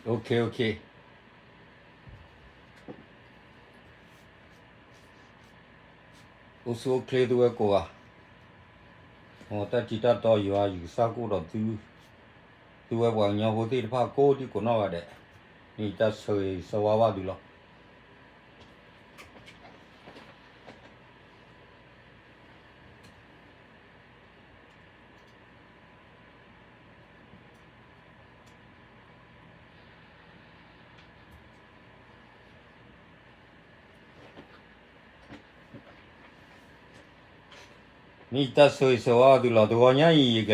OK, OK. အိၣ်ဆူၣ်အိၣ်ချ့သုဝဲကိးဂၤ, မ်တၢ်ထံးတၢ်တီယွၤ ယကစၢ်ကအိၣ်ဒီးသု, သုဝဲပှၤကညီဖိသ့ၣ်တဖၣ်ကိးဒံကိးနီၢ်ဂၤဒဲး, မ့ၢ်ယတၢ်ဆၢဂ့ၤဆၢဝါဘၣ်သုလီၤ. မ့ၢ်ယတၢ်ဆၢဂ့ၤဆၢဝါသုလီၤ. တဂီၤညါအံၤ ယက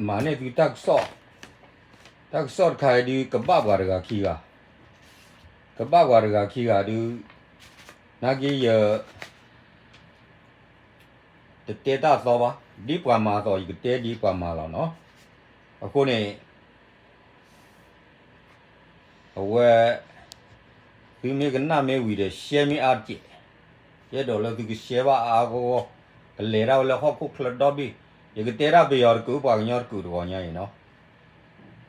မၤန့ၢ်သုတၢ်ကစီၣ်, တၢ်ကစီၣ်တခါအံၤဒုး ကဘၣ်ပှၤတဂၤခံဂၤ, ကဘၣ်ပှၤတဂၤခံဂၤဒုး, နာ်က့ယ တတဲတၢ်သီဘၣ်, ဒ်ပှၤမၤအသိး ယကတဲဒ်ပှၤမၤလီၤနီၤ. အဃိန့ၣ် အဝဲ သုမ့ၢ်ကနၣ်မ့ၢ်ဝံၤဒီး ရှဲမ့ၢ်အါတက့ၢ်, ယအဲၣ်ဒိးလၢသုကရှဲဘၣ်အါအါဂီၢ်ဂီၢ်, ကလဲၤတၢ်ဝဲလၢဟီၣ်ခိၣ်ချၢဒီဘ့ၣ်, ယကတဲတၢ်ပယီၤတကုာ် ပှၤကညီတကုာ်တဂီၤညါအံၤနီၤ.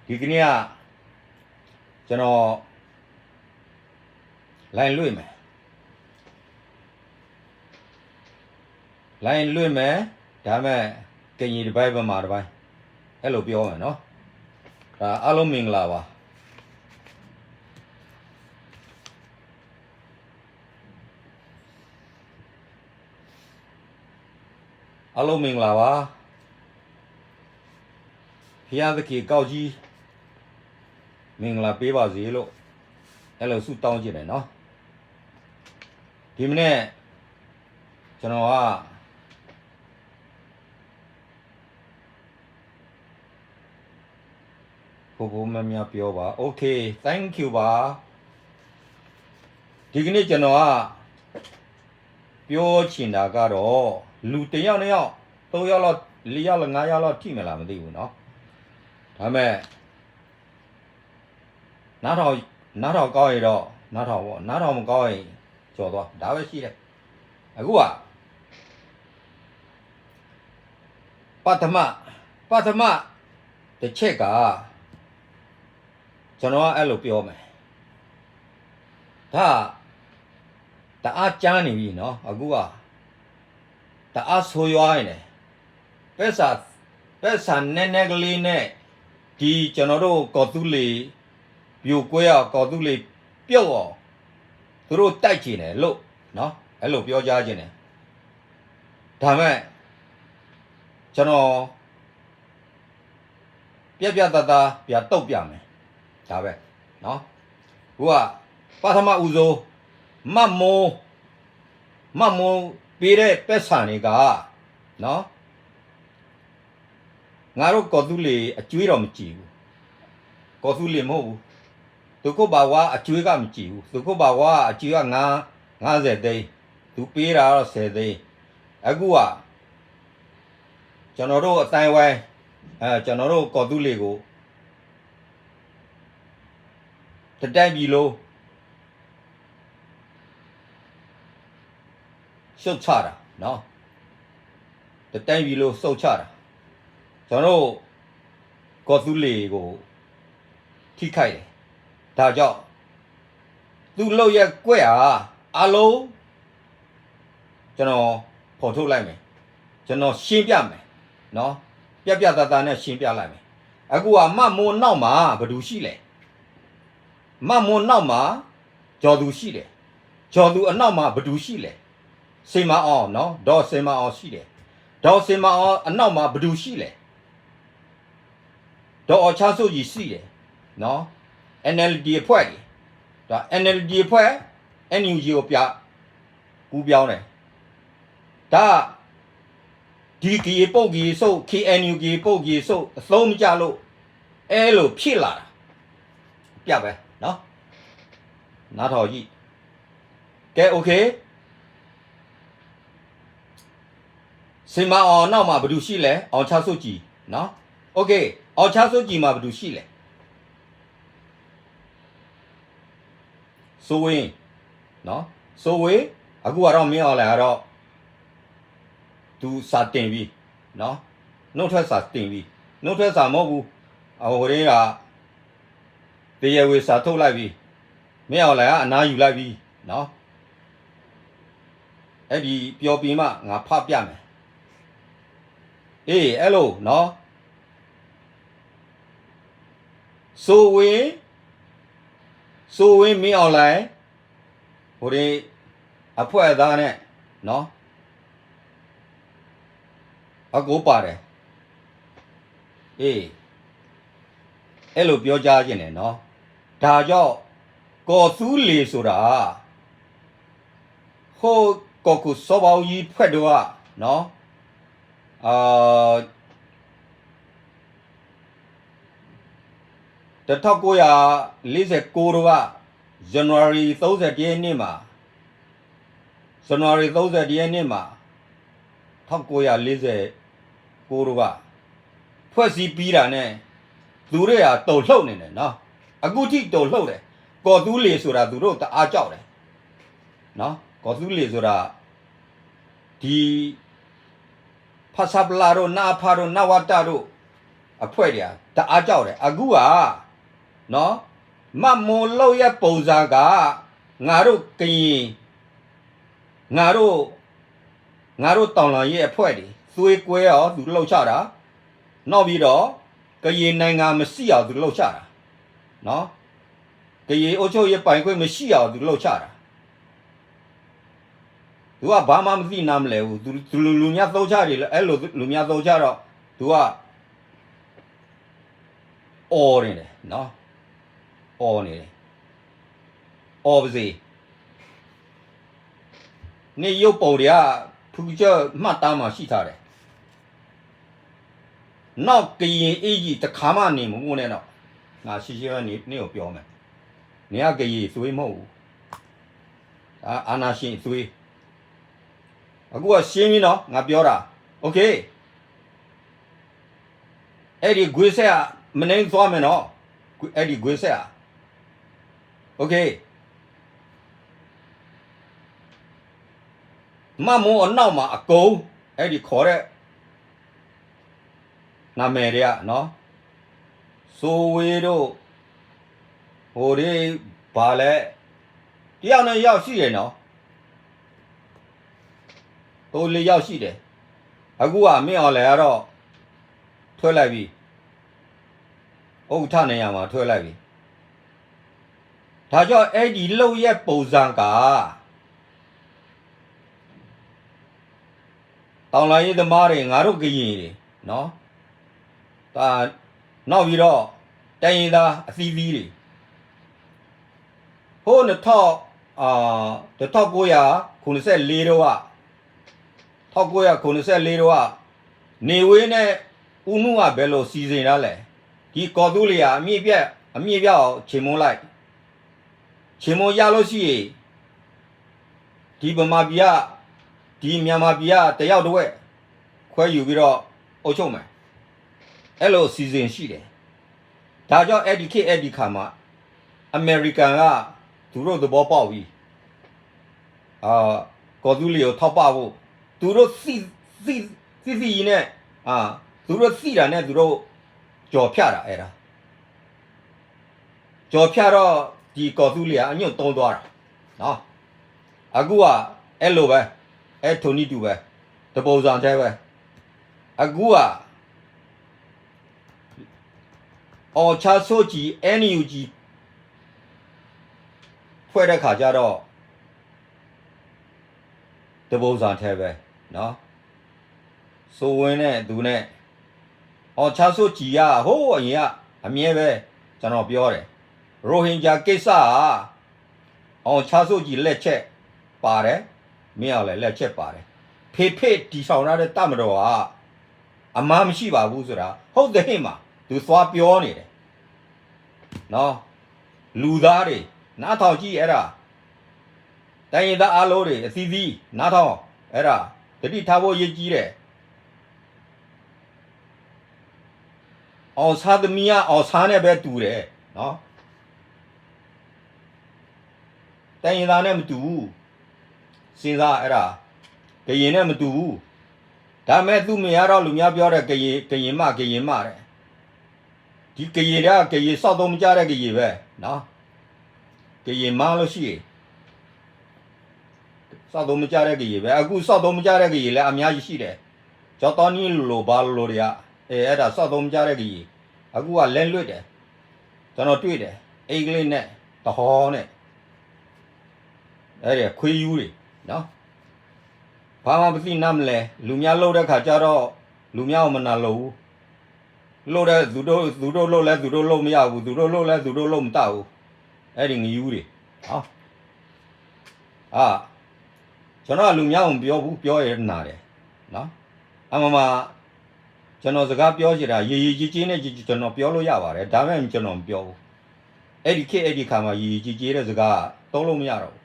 ဒ်ကန့ၣ်ဧါ, ကျွန်တော် လိုင်းလွင့်မယ်,လိုင်းလွင့်မယ်, ဒါပေမဲ့ ကရင်တစ်ပိုင်း ဗမာတစ်ပိုင်း အဲ့လိုပြောမယ်နော်. ဒါအားလုံးမင်္ဂလာပါ. အားလုံးမင်္ဂလာပါ. ဘုရားသခင်ကောင်းကြီး မင်္ဂလာပေးပါစေလို့ အဲ့လိုဆုတောင်းချင်တယ်နော်. ဒီမနက် ကျွန်တော်က ဖိဖိမမပြောပါ OK, thank you ပါ. ဒီကနေ့ကျွန်တော်က ပြောချင်တာကတော့ လူတစ်ယောက်နှစ်ယောက် သုံးယောက်လောက် လေးယောက်လောက် ငါးယောက်လောက် ထိမယ်လားမသိဘူးနော်. ဒါပေမဲ့ နားထောင်နားထောင်ကောင်းရင်တော့နားထောင်ပေါ့, နားထောင်မကောင်းရင်ကျော်သွား, ဒါပဲရှိတယ်. အခုက ပထမ, ပထမတစ်ချက်က ကျွန်တော်ကအဲ့လိုပြောမယ်. ဒါ တအားကြမ်းနေပြီနော်, အခုက တအားဆိုးရွားနေတယ်. ပိုက်ဆံ, ပိုက်ဆံနည်းနည်းကလေးနဲ့ ဒီကျွန်တော်တို့ ကော်သူလီၤ ပြိုကွဲအောင်, ကော်သူလီၤ ပြုတ်အောင် သူတို့တိုက်ချင်တယ်လို့နော်, အဲ့လိုပြောကြားချင်တယ်. ဒါပေမဲ့ ကျွန်တော် ပြတ်ပြတ်သားသား ပြန်တုံ့ပြန်မယ်. ဒါပဲနော်. အခုက ပထမဦးဆုံး မတ်မိုး, မတ်မိုးပေးတဲ့ပိုက်ဆံတွေကနော်, ငါတို့ကော်သူလီၤ အကြွေးတော့မကြည့်ဘူး. ကော်သူလီၤ မဟုတ်ဘူး. သုးခိၣ်ဘၣ်ဝါ အကြွေးက မကြည့်ဘူး. သုးခိၣ်ဘၣ်ဝါ အကြွေးက ငါး, ငါးဆယ်သိန်း, သူပေးတာတော့ ဆယ်သိန်း. အခုက ကျွန်တော်တို့အသိုင်းအဝိုင်း, အဲ, ကျွန်တော်တို့ကော်သူလီၤကို တစ်တိုင်းပြည်လုံး ရှုတ်ချတာနော်, တစ်တိုင်းပြည်လုံး ရှုတ်ချတာ, ကျွန်တော်တို့ကော်သူလီၤကို ထိခိုက်တယ်. ဒါကြောင့် သူ့လုပ်ရပ်ကွက်အား အားလုံး ကျွန်တော်ဖော်ထုတ်လိုက်မယ်, ကျွန်တော်ရှင်းပြမယ်နော်, ပြတ်ပြတ်သားသားနဲ့ ရှင်းပြလိုက်မယ်. အခုက မတ်မိုးနောက်မှာ ဘယ်သူရှိလဲ? မတ်မိုးနောက်မှာ ကျော်သူရှိတယ်. ကျော်သူအနောက်မှာ ဘယ်သူရှိလဲ? စိန်မၤအီၤနော်, ဒေါ်စိန်မၤအီၤရှိတယ်. ဒေါ်စိန်မၤအီၤအနောက်မှာ ဘယ်သူရှိလဲ? ဒေါ်အောင်ဆန်းစုကြည်ရှိတယ်နော်, NLD အဖွဲ့တွေ, ဒါ NLD အဖွဲ့ NUG ကိုပြ ကူးပြောင်းတယ်. ဒါ ဒီကရင်ပုဂ္ဂိုလ်ရေးဆို KNU ကရင်ပုဂ္ဂိုလ်ရေးဆို အသုံးမကျလို့ အဲလိုဖြစ်လာတာ. ပြပဲနော်, နားထောင်ကြည့်. ကဲ OK. စိန်မၤအီၤနောက်မှာ ဘယ်သူရှိလဲ? အောင်ဆန်းစုကြည်နော်. OK, အောင်ဆန်းစုကြည်မှာ ဘယ်သူရှိလဲ? စိုးဝင်းနော်, စိုးဝင်း, အခုကတော့ မင်းအောင်လှိုင်ကတော့ သူစာတင်ပြီနော်, နုတ်ထွက်စာတင်ပြီ. နုတ်ထွက်စာမဟုတ်ဘူး, အဟိုတနေ့က တရားဝင်စာထုတ်လိုက်ပြီ, မင်းအောင်လှိုင်ကအနားယူလိုက်ပြီနော်. အဲ့ဒီပြောပြီးမှငါဖတ်ပြမယ်. အေး အဲ့လိုနော်. စိုးဝင်း, စိုးဝင်း မင်းအောင်လှိုင် ဟိုဒီး အဖွဲ့သားနဲ့နော်, အကိုပါတယ်. အေး, အဲ့လိုပြောကြားချင်တယ်နော်. ဒါကြောင့် ကော်သူးလေဆိုတာ ဟို ကော်ခူ စောဘဦးကြီး ဖွဲ့တုန်းကနော်, အာ တစ်ထောင့်ကိုးရာလေးဆယ့်ကိုးတုန်းက ဇန်နဝါရီ သီးဆယ့်တစ်ရက်နေ့မှာ, ဇန်နဝါရီ သီးဆယ့်တစ်ရက်နေ့မှာ, ထောင့်ကိုးရာလေးဆယ့်ကိုးတုန်းက ဖွဲ့စည်းပြီးတာနဲ့ သူတို့က တုန်လှုပ်နေတယ်နော်. အခုထိ တုန်လှုပ်တယ်. ကော်သူးလေဆိုတာ သူတို့ တအားကြောက်တယ်နော်. ကော်သူးလေဆိုတာ ဒီ ဖဆပလ တို့ နအဖ တို့ နဝတ တို့ အဖွဲ့တွေက တအားကြောက်တယ်. အခုကနော်, မမူလုပ်ရပ်ပုံစံက ငါတို့ကရင်, ငါတို့, ငါတို့တော်လှန်ရေးအဖွဲ့တွေ သွေးကွဲအောင် သူလှုပ်ရှားတာ, နောက်ပြီးတော့ ကရင်နိုင်ငံမရှိအောင် သူလှုပ်ရှားတာနော်. ကရင်အုပ်ချုပ်ရေးပိုင်ခွင့်မရှိအောင် သူလှုပ်ရှားတာ. သူကဘာမှမသိနားမလည်ဘူး. သူ, သူလူ, လူများသုံးချတယ်လီၤ. အဲ့လိုလူများသုံးချတော့ သူက အော်နေတယ်နော်. အော်နေတယ်. အော်ပါစေ. နေရုပ်ပုံတွေက ဖူးကစၢၢ်မှတ်တမ်းမှာရှိထားတယ်. နောက်ကရင်အင်္ကျီတစ်ခါမှနေမငိုနဲ့တော့. ငါရှင်းရှင်းနဲ့နင့်ကိုပြောမယ်. နင်ကကရင်အသွေးမဟုတ်ဘူး. အာဏာရှင်အသွေး. အခုကရှင်းပြီနော်, ငါပြောတာ. Okay. အဲ့ဒီကွင်းဆက်က မနုၤသွားမယ်နော်. အဲ့ဒီကွင်းဆက်က. Okay. မမူအနောက်မှာအကုန်, အဲ့ဒီခေါ်တဲ့ နာမည်တွေကနော်, စိုးဝင်းတို့, ဟိုဒီး ဘာလဲ, တစ်ယောက်နှစ်ယောက်ရှိတယ်နော်. သုံးလေးယောက်ရှိတယ်. အခုက မင်းအောင်လှိုင်ကတော့ ထွက်လိုက်ပြီ. ဥက္ကဋ္ဌနေရာမှာ ထွက်လိုက်ပြီ. ဒါကြောင့် အဲ့ဒီလုပ်ရပ်ပုံစံက တော်လှန်ရေးသမားတွေ, ငါတို့ကရင်တွေနော်, ဒါ, နောက်ပြီးတော့ တိုင်းရင်းသားအသီးသီးတွေ, ဟိုး နှစ်ထောင့်, အာ, တစ်ထောင့်ကိုးရာခုနှစ်ဆယ့်လေးတုန်းက, ထောင့်ကိုးရာခုနှစ်ဆယ့်လေးတုန်းက, နေဝင်းနဲ့ဦးနုက ဘယ်လိုစီစဉ်ထားလဲ. ဒီကော်သူးလေယာဉ် အမြင့်ပြတ်, အမြင့်ပြတ်အောင် ချေမှုန်းလိုက်. ချေမှုန်းရလို့ရှိရင်, ဒီဗမာပြည်က, ဒီမြန်မာပြည်က တစ်ယောက်တစ်ဝက် ခွဲယူပြီးတော့ အုပ်ချုပ်မယ်. အဲ့လိုအစီအစဉ်ရှိတယ်. ဒါကြောင့် အဲ့ဒီခေတ် အဲ့ဒီအခါမှာ အမေရိကန်က သူတို့သဘောပေါက်ပြီ. အာ, ကော်သူးလေယာဉ်ကို ထောက်ပံ့ဖို့, သူတို့သိ, သိ, သိသိကြီးနဲ့, အာ, သူတို့သိတာနဲ့ သူတို့ကျော်ဖြတ်တာ, အဲ့ဒါ. ကျော်ဖြတ်တော့ ဒီကော်သူးလေယာဉ်က အညွန့်တုံးသွားတာနော်. အခုက အဲ့လိုပဲ, အဲ့ထိုနည်းတူပဲ, တပုံစံထဲပဲ. အခုက အောင်ဆန်းစုကြည် NUG ဖွဲ့တဲ့ခါကျတော့ တပုံစံထဲပဲနော်. စိုးဝင်းနဲ့သူနဲ့, အောင်ဆန်းစုကြည်က ဟိုးအရင်က အမြဲပဲ ကျွန်တော်ပြောတယ်, ရိုဟင်ဂျာကိစ္စက အောင်ဆန်းစုကြည်လက်ချက်ပါတယ်, မင်းအောင်လှိုင်လက်ချက်ပါတယ်. ဖေဖေတည်ထောင်ထားတဲ့တပ်မတော်က အမှားမရှိပါဘူးဆိုတာ ဟုတ်သဟ့မှာ သူသွားပြောနေတယ်နော်. လူသားတွေ, နားထောင်ကြည့်အဲ့ဒါ. တိုင်းရင်းသားအားလုံးတွေ, အသီးသီး, နားထောင်, အဲ့ဒါ, သတိထားဖို့အရေးကြီးတယ်. အောင်ဆန်းသမီးက အောင်ဆန်းနဲ့ပဲတူတယ်နော်. တိုင်းရင်းသားနဲ့မတူဘူး. စဉ်းစားအဲ့ဒါ, ကရင်နဲ့မတူဘူး. ဒါပေမဲ့သူ့မယားတော့ လူများပြောတယ်, ကရင်, ကရင်မ, ကရင်မတဲ့. ဒီကရင်တွေက ကရင်စောင့်သိမ်းမကြတဲ့ကရင်ပဲနော်။ ကရင်မန်းလို့ရှိရင် စောင့်သိမ်းမကြတဲ့ကရင်ပဲ။ အခုစောင့်သိမ်းမကြတဲ့ကရင်လည်း အများကြီးရှိတယ်။ ကျော်တော်နီလိုလို ဘာလိုလိုတွေက အဲ အဲ့ဒါ စောင့်သိမ်းမကြတဲ့ကရင် အခုက လက်လွတ်တယ်။ ကျွန်တော်တွေ့တယ်။ အင်္ဂလိပ်နဲ့ တဟောနဲ့ အဲ့ဒီခွေးယူတွေနော်။ ဘာမှမသိနားမလဲ။ လူများလုပ်တဲ့ခါကျတော့ လူများကိုမနာလိုဘူး။ လုပ်တဲ့ သူတို့ သူတို့လုပ်လဲ သူတို့လုပ်မရဘူး။ သူတို့လုပ်လဲ သူတို့လုပ်မတတ်ဘူး။ အဲ့ဒီငယူးတွေနော်။ အာ ကျွန်တော်က လူများကိုမပြောဘူး။ ပြောရင်နာတယ်နော်။ အမမ ကျွန်တော်စကားပြောချင်တာ ရေရေကြီးကြီးနဲ့ ကျွန်တော်ပြောလို့ရပါတယ်။ ဒါပေမဲ့ ကျွန်တော်မပြောဘူး။ အဲ့ဒီခေတ် အဲ့ဒီခါမှာ ရေရေကြီးကြီးတဲ့စကား သုံးလို့မရတော့ဘူး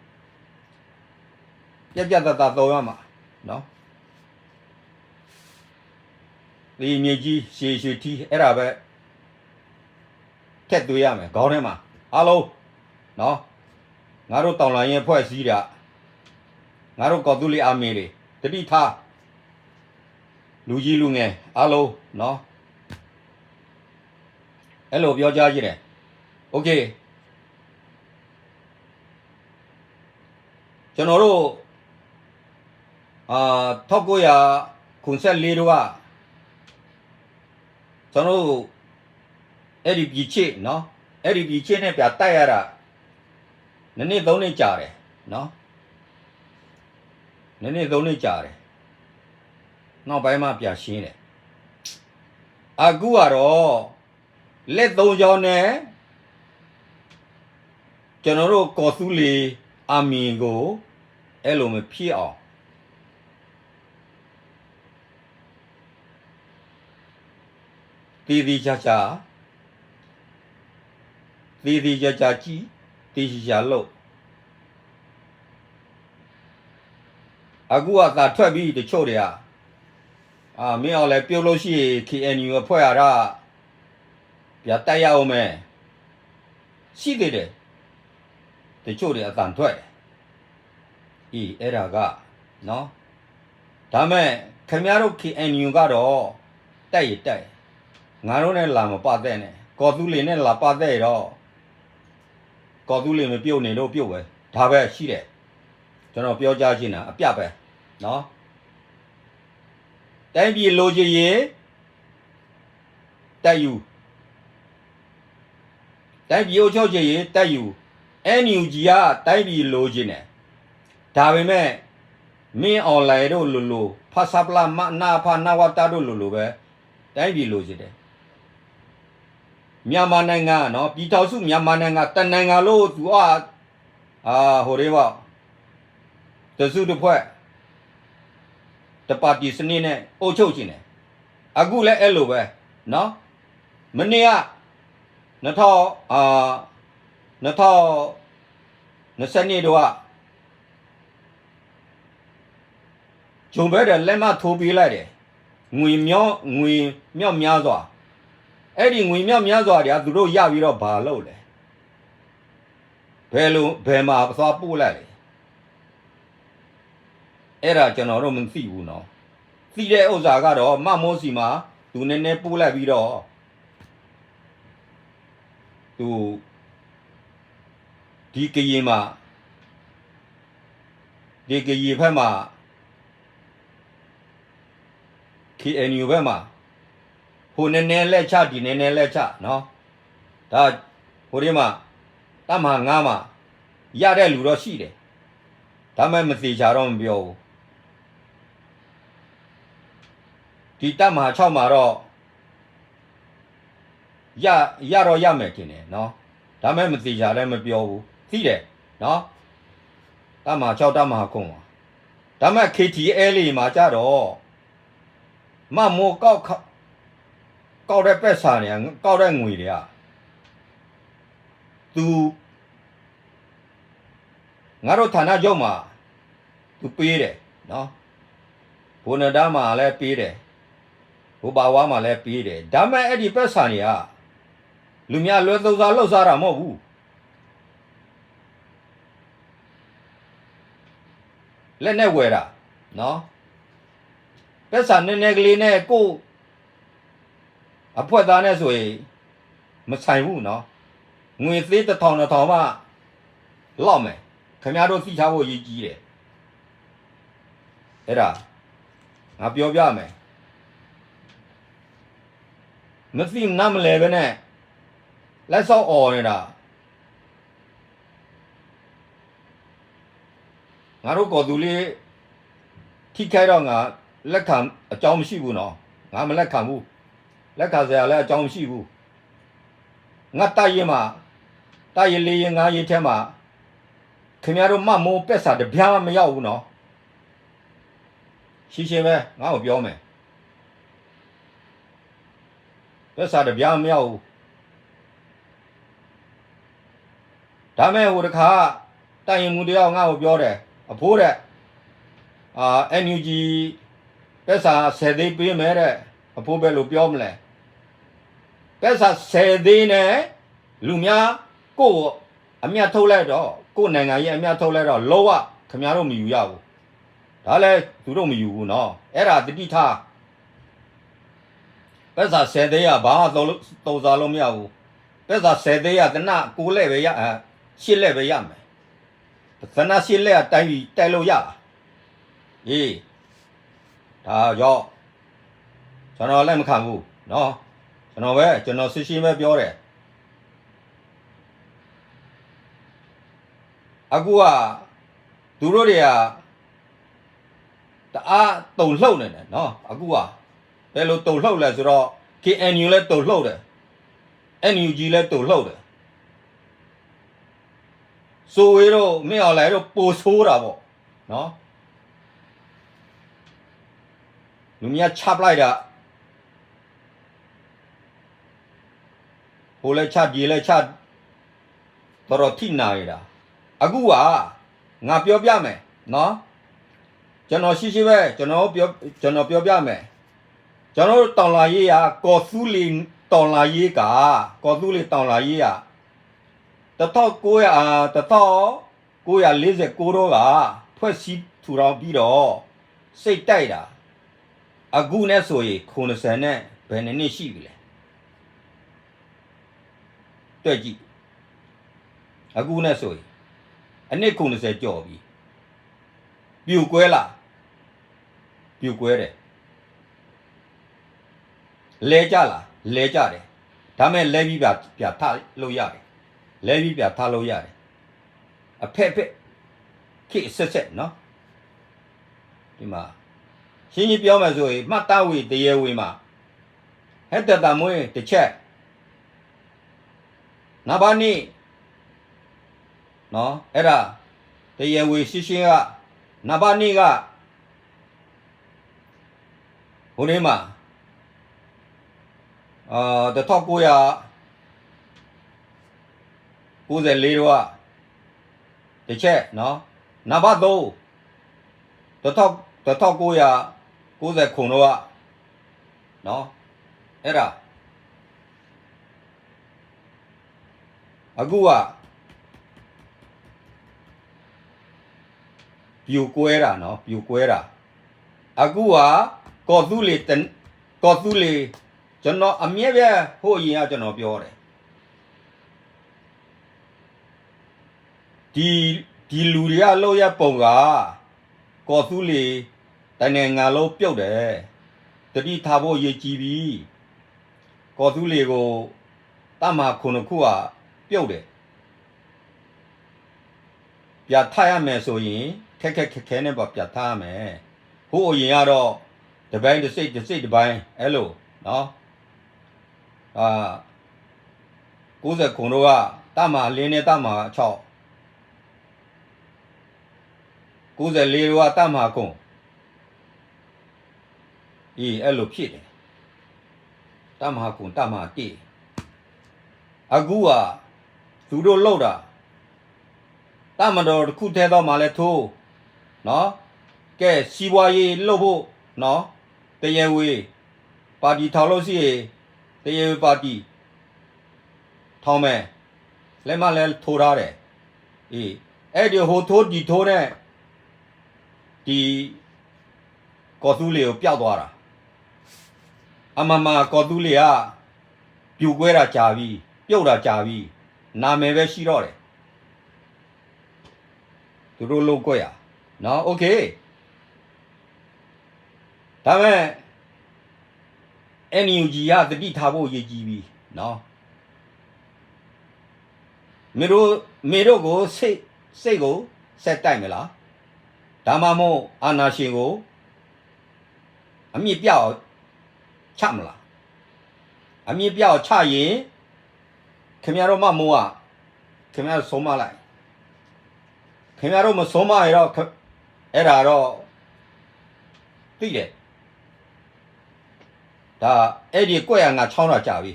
။ ပြတ်ပြတ်သားသား သုံးရမှာနော်။ ဒီမြေကြီး ရေရေထီ အဲ့ဒါပဲ ထည့်သွင်းရမယ် ခေါင်းထဲမှာ အားလုံးနော်။ ငါတို့ တော်လှန်ရေးအဖွဲ့အစည်းတွေက ငါတို့ ကော်သူလီၤ army တွေ သတိထား လူကြီးလူငယ်အားလုံးနော်။ အဲ့လိုပြောကြားချင်တယ်။ Okay. ကျွန်တော်တို့ အာ ထောင့်ကိုးရာခုနစ်ဆယ့်လေးတုန်းက ကျွန်တော်တို့ အဲ့ဒီပြည်ချစ်နော်။ အဲ့ဒီပြည်ချစ်နဲ့ ပြန်တိုက်ရတာ နှစ်နှစ်သုံးနှစ်ကြာတယ်နော်။ နှစ်နှစ်သုံးနှစ်ကြာတယ်။ နောက်ပိုင်းမှ ပြန်ရှင်းတယ်။ အခုကတော့ လက်သုံးချောင်းနဲ့ ကျွန်တော်တို့ ကော်သူလီၤ army ကို အဲ့လိုမဖြစ်အောင် သေသေချာချာ သေသေချာချာကြည့် သေသေချာချာလုပ် အခုအသံထွက်ပြီ တချို့တွေက အာ မင်းအောင်လှိုင်ပြုတ်လို့ရှိရင် KNU အဖွဲ့အစည်း ပြန်တိုက်ရဦးမယ် ရှိသေးတယ်။ တချို့တွေအသံထွက်တယ်။ အီ အဲ့ဒါကနော်။ ဒါပေမဲ့ ခင်ဗျားတို့ KNU ကတော့ တိုက်ရင်တိုက် ငါတို့နဲ့ လာမပတ်သက်နဲ့ ကော်သူလီၤနဲ့ လာပတ်သက်ရင်တော့ ကော်သူလီၤ မပြုတ်နေတော့ ပြုတ်ပဲ ဒါပဲရှိတယ်။ ကျွန်တော်ပြောကြားချင်တာ အပြတ်ပဲနော်။ တိုင်းပြည်လိုချင်ရင် တိုက်ယူ၊ တိုင်းပြည်အုပ်ချုပ်ချင်ရင် တိုက်ယူ၊ NUG က တိုင်းပြည်လိုချင်တယ်။ ဒါပေမဲ့ မင်းအောင်လှိုင်တို့လိုလို ဖဆပလ မနဖ နဝတ တို့လိုလိုပဲ တိုင်းပြည်လိုချင်တယ်။ မြန်မာနိုင်ငံနော် ပြည်ထောင်စုမြန်မာနိုင်ငံ တစ်နိုင်ငံလုံး သူက အာ ဟိုလေးပေါ့ တစ်စုတစ်ဖွဲ့ တစ်ပါတီစနစ်နဲ့ အုပ်ချုပ်ချင်တယ်။ အခုလည်း အဲ့လိုပဲနော်။ မနေ့က နှစ်ထောင့် အာ နှစ်ထောင့် နှစ်ဆယ့်နှစ်တုန်းက Joe Biden လက်မှတ်ထိုးပေးလိုက်တယ်။ ငွေမြောက် ငွေမြောက်များစွာ။ အဲ့ဒီငွေမြောက်များစွာတွေက သူတို့ရပြီးတော့ ဘာလုပ်လဲ။ ဘယ်လို ဘယ်မှာသွားပို့လိုက်လဲ။ အဲ့ဒါကျွန်တော်တို့မသိဘူးနော်။ သိတဲ့ဥစ္စာကတော့ မမိုးဆီမှာ သူနည်းနည်းပို့လိုက်ပြီးတော့ သူ ဒီကရင်မှာ ဒီကရင်ဘက်မှာ KNU ဘက်မှာ ဟိုနည်းနည်းလဲချ ဒီနည်းနည်းလဲချနော်။ ဒါ ဟိုဒီးမှာ တပ်မဟာငါးမှာ ရတဲ့လူတော့ရှိတယ်။ ဒါပေမဲ့ မသေချာတော့ မပြောဘူး။ ဒီတပ်မဟာခြောက်မှာတော့ ရ ရတော့ရမယ်ထင်တယ်နော်။ ဒါပေမဲ့ မသေချာလည်း မပြောဘူး။ သိတယ်နော်။ တပ်မဟာခြောက် တပ်မဟာခုနစ်မှာ။ ဒါပေမဲ့ KTLA မှာကျတော့ မမိုးကောက်ခ- ကောက်တဲ့ပိုက်ဆံတွေက ကောက်တဲ့ငွေတွေက သူ ငါတို့ဌာနချုပ်မှာ သူပေးတယ်နော်။ ဘိုနဒါမှာလည်းပေးတယ်။ ဘိုဘၣ်ဝါမှာလည်းပေးတယ်။ ဒါပေမဲ့ အဲ့ဒီပိုက်ဆံတွေက လူများအလွဲသုံးစားလုပ်စားတာမဟုတ်ဘူး။ လက်နဲ့ဝယ်တာနော်။ ပိုက်ဆံနည်းနည်းကလေးနဲ့ ကိုယ့်အဖွဲ့သားနဲ့ဆိုရင် မဆိုင်ဘူးနော်. ငွေသေးတစ်ထောင်နှစ်ထောင်မှ လောက်မယ်. ခင်ဗျားတို့သိထားဖို့အရေးကြီးတယ်. အဲ့ဒါ ငါပြောပြမယ်. မသိနားမလည်ပဲနဲ့ လက်စောင့်အော်နေတာ ငါတို့ကော်သူလ့ထိခိုက်တော့ငါလက်ခံအကြောင်းမရှိဘူးနော်. ငါမလက်ခံဘူး. လက်ခံစရာလည်းအကြောင်းမရှိဘူး. ငါတပ်ရင်းမှာ တပ်ရင်းလေးရင်းငါးရင်းထဲမှာ ခင်ဗျားတို့မမိုးပက်စာတစ်ပြားမှမရောက်ဘူးနော်. ရှင်းရှင်းပဲ ငါ့ကိုပြောမယ်. ပက်စာတစ်ပြားမှမရောက်ဘူး. ဒါမဲ့ဟိုတခါ တပ်ရင်းမှူးတစ်ယောက်ငါ့ကိုပြောတယ်. အဖိုးတဲ့ အာ NUG ပက်စာဆယ်သိန်းပေးမယ်တဲ့. အဖိုးဘယ်လိုပြောမလဲ. ပက်စာဆယ်သိန်းနဲ့ လူများကိုယ့်အမြတ်ထုတ်လိုက်တော့ ကိုယ့်နိုင်ငံရေးအမြတ်ထုတ်လိုက်တော့ လုံးဝခင်ဗျားတို့မယူရဘူး. ဒါလည်းသူတို့မယူဘူးနော်. အဲ့ဒါသတိထား. ပက်စာဆယ်သိန်းက ဘာမှသုံးသုံးစားလို့မရဘူး. ပက်စာဆယ်သိန်းက သေနတ်ကိုးလက်ပဲရ၊ အဲ၊ ရှစ်လက်ပဲရမယ်. သေနတ်ရှစ်လက်က တိုင်းပြည်တိုက်လို့ရလား. အေး၊ ဒါကြောင့် ကျွန်တော်လက်မခံဘူးနော်. ကျွန်တော်ပဲ၊ ကျွန်တော်ရှင်းရှင်းပဲပြောတယ်. အခုက သူတို့တွေက တအားတုန်လှုပ်နေတယ်နော်. အခုက ဘယ်လိုတုန်လှုပ်လဲဆိုတော့ KNU လည်းတုန်လှုပ်တယ်. NUG လည်းတုန်လှုပ်တယ်. စိုးဝင်းတို့ မင်းအောင်လှိုင်တို့ ပိုဆိုးတာပေါ့နော်. လူများချပလိုက်တာ ဟိုလည်းချ ဒီလည်းချ တော်တော်ထိနာနေတာ. အခုက ငါပြောပြမယ်နော်. ကျွန်တော်ရှင်းရှင်းပဲ ကျွန်တော်ပြော ကျွန်တော်ပြောပြမယ်. ကျွန်တော်တို့တော်လှန်ရေးက ကော်သူလီၤတော်လှန်ရေးက ကော်သူလီၤတော်လှန်ရေးက တစ်ထောင့်ကိုးရာ အာ တစ်ထောင့်ကိုးရာလေးဆယ့်ကိုးတုန်းက ဖွဲ့စည်းထူထောင်ပြီးတော့ စိတ်တိုက်တာ အခုနဲ့ဆိုရင် ခုနှစ်ဆယ်နဲ့ ဘယ်နှစ်နှစ်ရှိပြီလဲ. တွက်ကြည့်. အခုနဲ့ဆိုရင် အနှစ်ခုနှစ်ဆယ်ကျော်ပြီ. ပြိုကွဲလား. ပြိုကွဲတယ်. လဲကျလား. လဲကျတယ်. ဒါပေမဲ့ လဲပြီးပြပြထလို့ရတယ်. လဲပြီးပြထလို့ရတယ်. အဖက်ဖက်ခေတ်အဆက်ဆက်နော်. ဒီမှာ ရှင်းရှင်းပြောမယ်ဆိုရင် မှတ်တမ်းဝင် တရားဝင်မှာ ဟဲတသံမွေးတစ်ချက် နံပါတ်နှစ်နော် အဲ့ဒါ တရားဝင်ရှင်းရှင်းက နံပါတ်နှစ်က ဟိုနေ့မှာ အာ တစ်ထောင့်ကိုးရာ ကိုးဆယ်လေးတုန်းက တစ်ချက်နော်. နံပါတ်သုံး တစ်ထောင့် တစ်ထောင့်ကိုးရာ ကိုးဆယ်ခုနစ်တုန်းကနော်. အဲ့ဒါ အခုက ပြိုကွဲတာနော် ပြိုကွဲတာ. အခုက ကော်သူလီၤတ ကော်သူလီၤ ကျွန်တော်အမြဲပဲ ဟိုအရင်ကကျွန်တော်ပြောတယ်. ဒီ ဒီလူတွေကလုပ်ရပ်ပုံက ကော်သူလီၤ တစ်နိုင်ငံလုံးပြုတ်တယ်. သတိထားဖို့အရေးကြီးပြီ. ကော်သူလီၤကို တပ်မဟာခုနစ်ခုက ပြုတ်တယ်. ပြတ်ထရမယ်ဆိုရင် ခက်ခက်ခဲခဲနဲ့ပါ ပြတ်ထရမယ်. ဟိုးအရင်ကတော့ တစ်ပိုင်းတစ်စိတ် တစ်စိတ်တစ်ပိုင်း အဲ့လိုနော်. အာ ကိုးဆယ်ခုနစ်တုန်းက တပ်မဟာလေးနဲ့ တပ်မဟာခြောက် ကိုးဆယ်လေးတုန်းက တပ်မဟာခုနစ် အင်း အဲ့လိုဖြစ်တယ်. တပ်မဟာခုနစ် တပ်မဟာတစ် အခုက သူတို့လုပ်တာ တပ်မတော်တစ်ခုထဲသောမှာလည်းထိုးနော်. ကဲ စီးပွားရေးလုပ်ဖို့နော် တရားဝင်ပါတီထောင်လို့ရှိရင် တရားဝင်ပါတီထောင်မယ်. လက်မှတ်လည်းထိုးထားတယ်. အေး အဲ့ဒီဟိုထိုးဒီထိုးနဲ့ ဒီကော်သူလီၤကိုပျောက်သွားတာ. အမှန်မှန်ကော်သူလီၤက ပြိုကွဲတာကြာပြီ. ပြုတ်တာကြာပြီ, နာမည်ပဲရှိတော့တယ်, သူတို့လုပ်ကွက်อ่ะ, နော်, OK. ဒါပေမဲ့ NUG ကသတိထားဖို့အရေးကြီးပြီနော်. မင်းတို့မင်းတို့ကိုစိတ်စိတ်ကိုဆက်တိုက်မလား, ဒါမှမဟုတ်အာဏာရှင်ကိုအမြစ်ပြတ်အောင်ချမလား. အမြစ်ပြတ်အောင်ချရင် ခင်ဗျားတို့မမိုးอ่ะ, ခင်ဗျားတို့ဆုံးမလိုက်, ခင်ဗျားတို့မဆုံးမရင်တော့ အဲ့ဒါတော့သိတယ်. ဒါအဲ့ဒီကွက်အငါချောင်းတာကြာပြီ,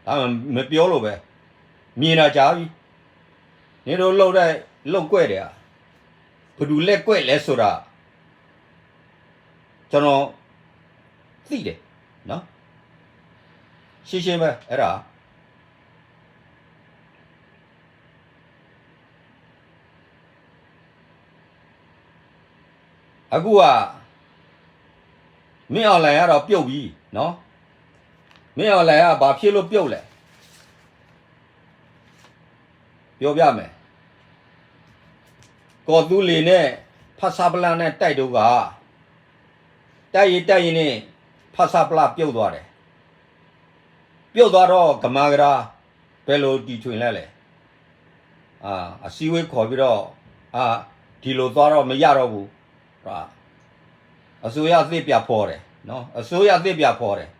ဒါမပြောလို့ပဲ, မြင်တာကြာပြီ. နင်တို့လုပ်တဲ့လုပ်ကွက်တွေက ဘယ်သူလက်ကွက်လဲဆိုတာ ကျွန်တော်သိတယ်နော်, ရှင်းရှင်းပဲအဲ့ဒါ. အခုက မင်းအောင်လှိုင်ကတော့ပြုတ်ပြီနော်, မင်းအောင်လှိုင်ကဘာဖြစ်လို့ပြုတ်လဲ, ပြောပြမယ်. ကော်သူးလေနဲ့ ဖဆပလနဲ့တိုက်တုန်းက တိုက်ရင်းတိုက်ရင်းနဲ့ ဖဆပလပြုတ်သွားတယ်. ပြုတ်သွားတော့ ကမန်းကတန်း ဘယ်လိုတီထွင်လဲလဲ, အာ, အစည်းအဝေးခေါ်ပြီးတော့, အာ, ဒီလိုသွားတော့မရတော့ဘူး, အစိုးရသစ်ပြန်ဖော်တယ်နော်, အစိုးရသစ်ပြန်ဖော်တယ်.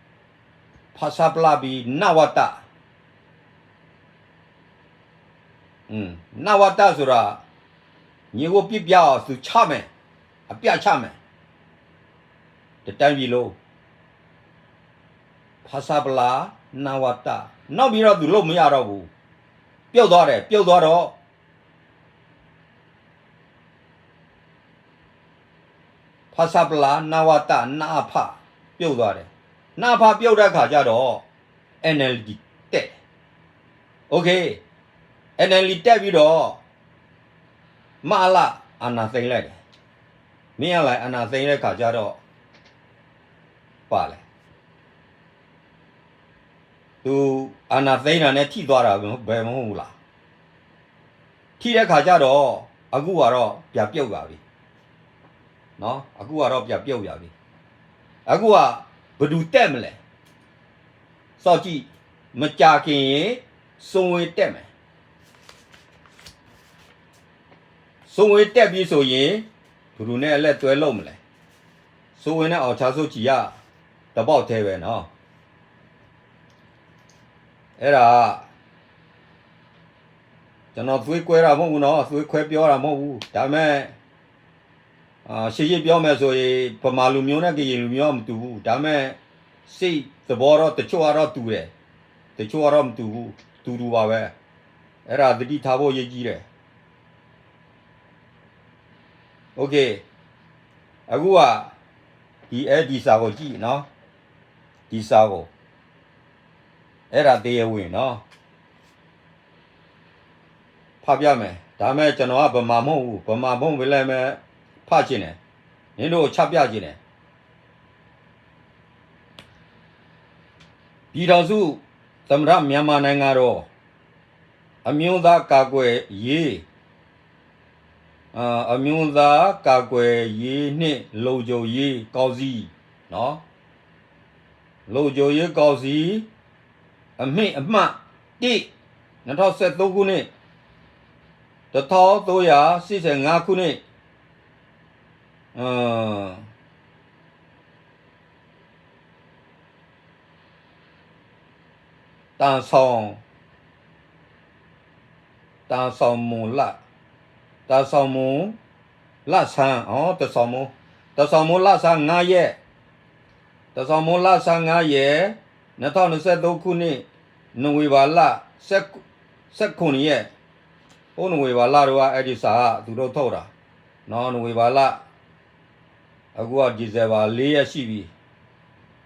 ဖဆပလပြီး နဝတ နဝတဆိုတာ ညီကိုပြစ်ပြအောင်သူချမယ်, အပြတ်ချမယ်, တစ်တိုင်းပြည်လုံး. ဖဆပလ နဝတ နောက်ပြီးတော့သူလုပ်မရတော့ဘူး, ပြုတ်သွားတယ်. ပြုတ်သွားတော့ ဖဆပလ နဝတ နအဖ ပြုတ်သွားတယ်. နအဖပြုတ်တဲ့အခါကျတော့ NLD တက်တယ်. OK, NLD တက်ပြီးတော့ မအလ အာဏာသိမ်းလိုက်တယ်. မင်းအောင်လှိုင်အာဏာသိမ်းတဲ့အခါကျတော့ ပါလဲ, သူအာဏာသိမ်းတာနဲ့ထိသွားတာပဲမဟုတ်ဘူးလား. ထိတဲ့အခါကျတော့ အခုကတော့ပြန်ပြုတ်လာပြီနော်, အခုကတော့ပြန်ပြုတ်လာပြီ. အခုကဘယ်သူတက်မလဲ, စောင့်ကြည့်, မကြာခင်ရင်စိုးဝင်းတက်မယ်. စိုးဝင်းတက်ပြီဆိုရင် ဘယ်သူနဲ့အလက်တွဲလုပ်မလဲ. စိုးဝင်းနဲ့အောင်ဆန်းစုကြည်က တစ်ပေါက်ထဲပဲနော်. အဲ့ဒါ ကျွန်တော်သွေးကွဲတာမဟုတ်ဘူးနော်, သွေးခွဲပြောတာမဟုတ်ဘူး. ဒါပေမဲ့ အာ, ရှင်းရှင်းပြောမယ်ဆိုရင် ဗမာလူမျိုးနဲ့ကရင်လူမျိုးကမတူဘူး. ဒါပေမဲ့ စိတ်သဘောတော့တချို့ကတော့တူတယ်, တချို့ကတော့မတူဘူး, တူတူပါပဲ. အဲ့ဒါသတိထားဖို့အရေးကြီးတယ်. OK, အခုက ဒီ, အဲ, ဒီစာကိုကြည့်နော်, ဒီစာကို, အဲ့ဒါတရားဝင်နော်. ဖတ်ပြမယ်. ဒါပေမဲ့ကျွန်တော်ကဗမာမဟုတ်ဘူး, ဗမာမဟုတ်ပေမဲ့လည်းဖတ်ချင်တယ်, နင်တို့ကိုချပြချင်တယ်. ပြည်ထောင်စုသမ္မတမြန်မာနိုင်ငံတော် အမျိုးသားကာကွယ်ရေး, အာ, အမျိုးသားကာကွယ်ရေးနှင့်လုံခြုံရေးကောင်စီနော်, လုံခြုံရေးကောင်စီ အမှတ်အမှတ် တစ်, နှစ်ထောင်ဆယ့်သုံးခုနှစ်, တစ်ထောင်သုံးရာสี่ဆယ့်ငါးခုနှစ်, အာ, တန်ဆောင်, တန်ဆောင်မုန်လ, တန်ဆောင်မုန်လဆန်း, တန်ဆောင်မုန်, တန်ဆောင်မုန်လဆန်းငါးရက်, တန်ဆောင်မုန်လဆန်းငါးရက်, နှစ်ထောင်နှစ်ဆယ့်သုံးခုနှစ်, နိဝင်ဘာလဆယ့်ခုနှစ်ရက်, ဟိုးနိဝင်ဘာလတုန်းက အဲဒီစာက သူတို့ထုတ်တာ, နော်, နိဝင်ဘာလ အခုက December လေးရက်ရှိပြီ.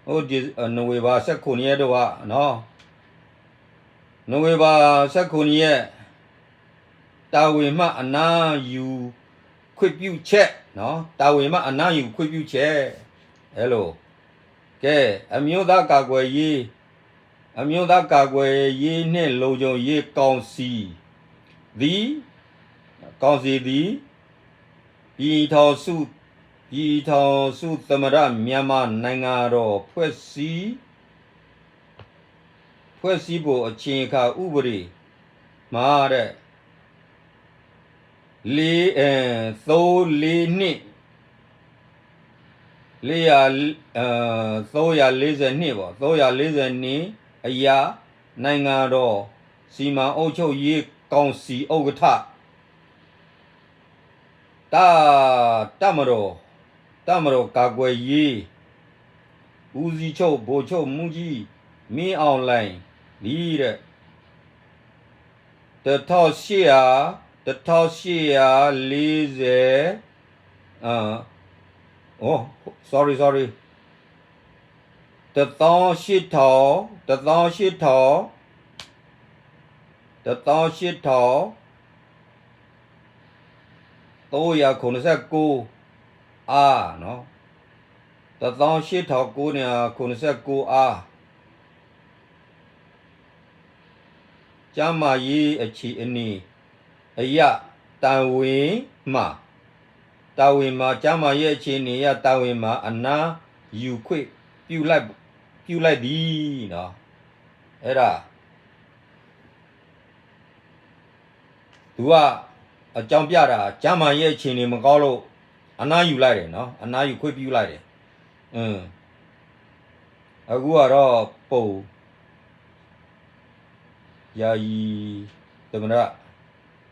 ဟိုး Dec- နိဝင်ဘာဆယ့်ခုနှစ်ရက်တုန်းကနော်, နိဝင်ဘာဆယ့်ခုနှစ်ရက်, တာဝန်မှအနားယူခွင့်ပြုချက်နော်, တာဝန်မှအနားယူခွင့်ပြုချက်, အဲလို. ကဲ, အမျိုးသားကာကွယ်ရေး အမျိုးသားကာကွယ်ရေးနှင့် လုံခြုံရေးကောင်စီသည် ကောင်စီသည် ပြည်ထောင်စု ပြည်ထောင်စုသမ္မတ မြန်မာနိုင်ငံတော် ဖွဲ့စည်း ဖွဲ့စည်းပုံအခြေခံဥပဒေမှာတဲ့ လေးအဲသုံးလေးနှစ်လေးရာအဲသုံးရာလေးဆယ်နှစ်ပေါ့ သုံးရာလေးဆယ်နှစ် အရ နိုင်ငံတော်စီမံအုပ်ချုပ်ရေးကောင်စီဥက္ကဋ္ဌ တပ်တပ်မတော်တပ်မတော်ကာကွယ်ရေးဦးစီးချုပ်ဗိုလ်ချုပ်မှူးကြီးမင်းအောင်လှိုင်သည်တဲ့ တစ်ထောင့်ရှစ်ရာတစ်ထောင့်ရှစ်ရာလေးဆယ် အ oh sorry sorry တစ်သောင်းရှစ်ထောင်တစ်သောင်းရှစ်ထောင်တစ်သောင်းရှစ်ထောင်သုံးရာခုနစ်ဆယ့်ကိုး အာနော်တစ်သောင်းရှစ်ထောင်ကိုးရာခုနစ်ဆယ့်ကိုးအာ ကျန်းမာရေးအခြေအနေအရတာဝန်မှတာဝန်မှကျန်းမာရေးအခြေအနေအရတာဝန်မှအနားယူခွင့်ပြုလိုက်ပြုလိုက်သည်နော်အဲ့ဒါ သူကအကြောင်းပြတာကျန်းမာရေးအခြေအနေမကောင်းလို့အနားယူလိုက်တယ်နော်အနားယူခွင့်ပြုလိုက်တယ်အင်းအခုကတော့ပုံယာယီသမ္မတ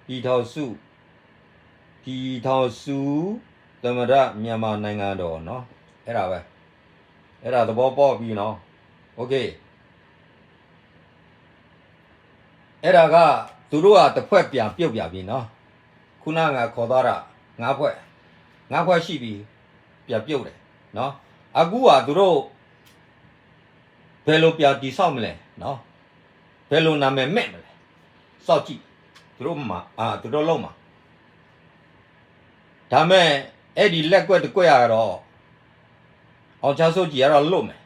ပြည်ထောင်စုပြည်ထောင်စုသမ္မတမြန်မာနိုင်ငံတော်နော်အဲ့ဒါပဲအဲ့ဒါသဘောပေါက်ပြီနော် OK အဲ့ဒါကသူတို့ကတစ်ဖွဲ့ပြန်ပြုတ်ပြန်ပြီနော်ခုနကခေါ်သွားတာငါးဖွဲ့ငါးဖွဲ့ရှိပြီပြန်ပြုတ်တယ်နော်အခုကသူတို့ဘယ်လိုပြန်တည်ဆောက်မလဲနော်ဘယ်လိုနာမည်မဲ့မလဲစောင့်ကြည့်သူတို့မှာအာသူတို့လုံးမှာဒါမဲ့အဲ့ဒီလက်ကွက်တစ်ကွက်ကတော့အောင်ချမ်းစိုးကြည်ကတော့လို့မယ်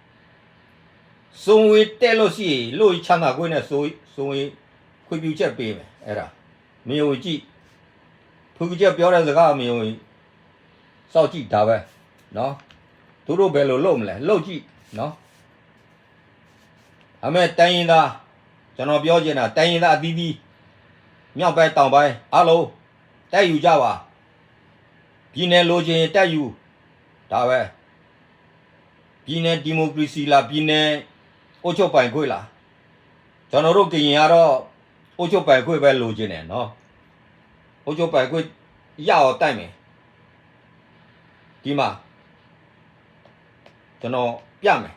စိုးဝင်းတက်လို့ရှိရင်လို့ချမ်းသာခွင့်နဲ့စိုးစိုးဝင်းခွင့်ပြုချက်ပေးမယ်အဲ့ဒါမယုံကြည့်ဖုကချက်ပြောတဲ့စကားမယုံစောင့်ကြည့်ဒါပဲနော်သူတို့ဘယ်လိုလုပ်မလဲလုပ်ကြည့်နော်ဒါမဲ့တိုင်းရင်းသားကျွန်တော်ပြောချင်တာတိုင်းရင်းသားအသီးသီးမြောက်ပိုင်းတောင်ပိုင်းအားလုံးတိုက်ယူကြပါပြည်နယ်လိုချင်ရင်တိုက်ယူဒါပဲပြည်နယ်ဒီမိုကရေစီလားပြည်နယ်အုပ်ချုပ်ပိုင်ခွင့်လားကျွန်တော်တို့ကရင်ကတော့အုပ်ချုပ်ပိုင်ခွင့်ပဲလိုချင်တယ်နော်အုပ်ချုပ်ပိုင်ခွင့်ရအောင်တိုက်မယ်ဒီမှာကျွန်တော်ပြမယ်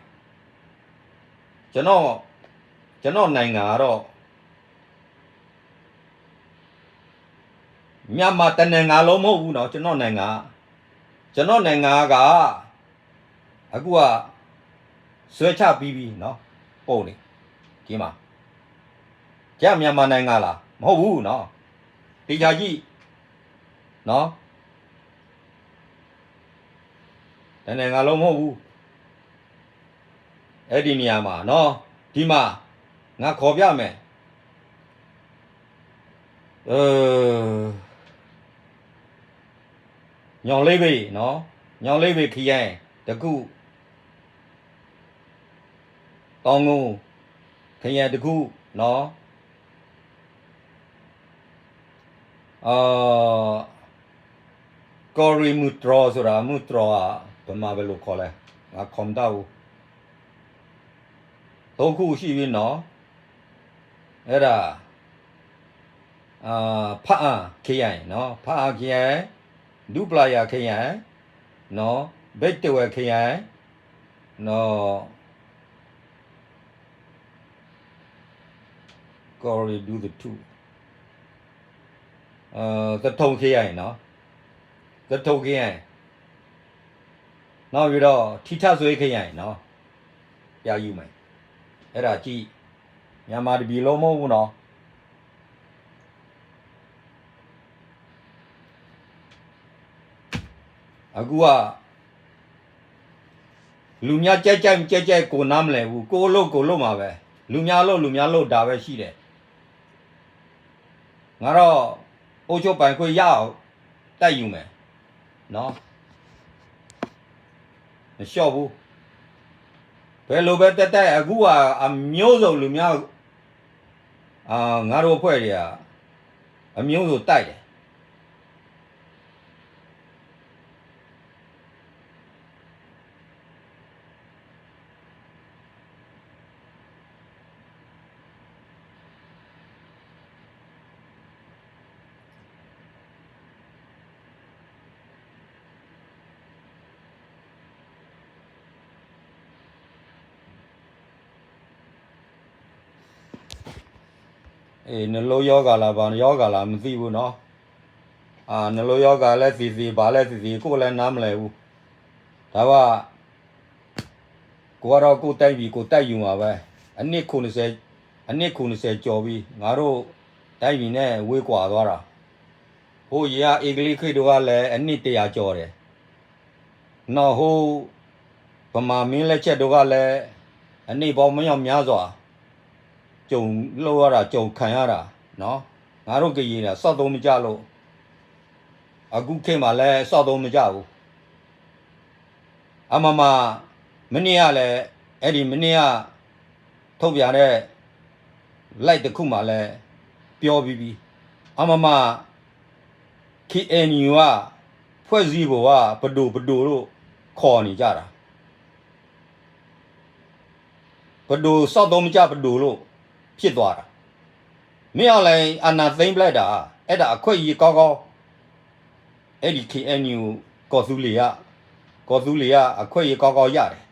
ကျွန်တော်ကျွန်တော်နိုင်ငံကတော့မြန်မာတနိုင်ငံလုံးမဟုတ်ဘူးနော်ကျွန်တော်နိုင်ငံကျွန်တော်နိုင်ငံကအခုကဆွဲချပြီးပြီနော်ပုံနေဒီမှာကျမြန်မာနိုင်ငံလားမဟုတ်ဘူးနော်တေချာကြည့်နော်တနိုင်ငံလုံးမဟုတ်ဘူးအဲ့ဒီနေရာမှာနော်ဒီမှာငါခေါ်ပြမယ်ညောင်လေးပင်နော်ညောင်လေးပင်ခရိုင်တစ်ခုတောင်ငူခရိုင်တစ်ခုနော်အာကော်ရီမူတြော်ဆိုတာမူတြော်ကဗမာဘယ်လိုခေါ်လဲငါခေါ်မတတ်ဘူးသုံးခုရှိပြီနော်အဲ့ဒါအာဖအါ ခရိုင်နော်ဖအါ ခရိုင်ဒူပလာယာ ခရိုင်နော်ဘိတ်တဝဲ ခရိုင်နော် ကီၢ်ရ့ၣ်ဒူသထူၣ်သထုံ ခရိုင်နော်သထုံ ခရိုင်နောက်ပြီးတော့ထီးထီးစွဲ ခရိုင်နော်ပြယူမယ်အဲ့ဒါကြည့်မြန်မာတပြည်လုံးမဟုတ်ဘူးနော်အခုကလူများကြိုက်ကြိုက်မကြိုက်ကြိုက်ကိုနားမလည်ဘူးကိုလို့ကိုလို့မှာပဲ လူများလုပ် လူများလုပ်တာပဲရှိတယ်. ငါတော့ အုပ်ချုပ်ပိုင်ခွင့်ရအောင် တိုက်ယူမယ်နော်. မလျှော့ဘူး. ဘယ်လိုပဲတိုက်တိုက် အခုဟာ အမျိုးစုံလူမျိုး အာ ငါတို့အဖွဲ့တွေက အမျိုးစုံတိုက်တယ်. နလုပ်ရောဂါလား ဘာရောဂါလား မသိဘူးနော်. နလုပ်ရောဂါလည်းသေသေ ဘာလည်းသေသေ ကိုယ့်လည်းနားမလည်ဘူး. ဒါက ကိုကတော့ကိုယ့်တိုင်းပြည်ကိုယ်တိုက်ယူမှာပဲ. အနှစ်ခုနှစ်ဆယ် အနှစ်ခုနှစ်ဆယ်ကျော်ပြီ ငါတို့တိုင်းပြည်နဲ့ဝေးကွာသွားတာ. ဟိုးယအင်္ဂလိပ်ခေတ်တုန်းကလည်းအနှစ်တစ်ရာကျော်တယ်. နောက်ဟိုး ဗမာမင်းလက်ချက်တုန်းကလည်း အနှစ်ပေါင်းမြောက်များစွာ ကြုံလုပ်ရတာ ကြုံခံရတာနော်. ငါတို့ကရင်တာ စောင့်သုံးမကျလို့ အခုခေတ်မှာလည်း စောင့်သုံးမကျဘူး. အမမ မနေ့ကလည်း အဲ့ဒီမနေ့က ထုတ်ပြန်တဲ့ live တစ်ခုမှာလည်း ပြောပြီးပြီ. အမမ KNU က ဖွဲ့စည်းပုံက ပဒိုပဒိုလို့ ခေါ်နေကြတာ. ပဒိုစောင့်သုံးမကျ ပဒိုလို့ ဖြစ်သွားတာ. မင်းအောင်လှိုင် အာဏာသိမ်းလိုက်တာ အဲ့ဒါအခွင့်အရေးကောင်းကောင်း အဲ့ဒီ KNU ကီၢ်သူလ့ၤက ကီၢ်သူလ့ၤက အခွင့်အရေးကောင်းကောင်းရတယ်.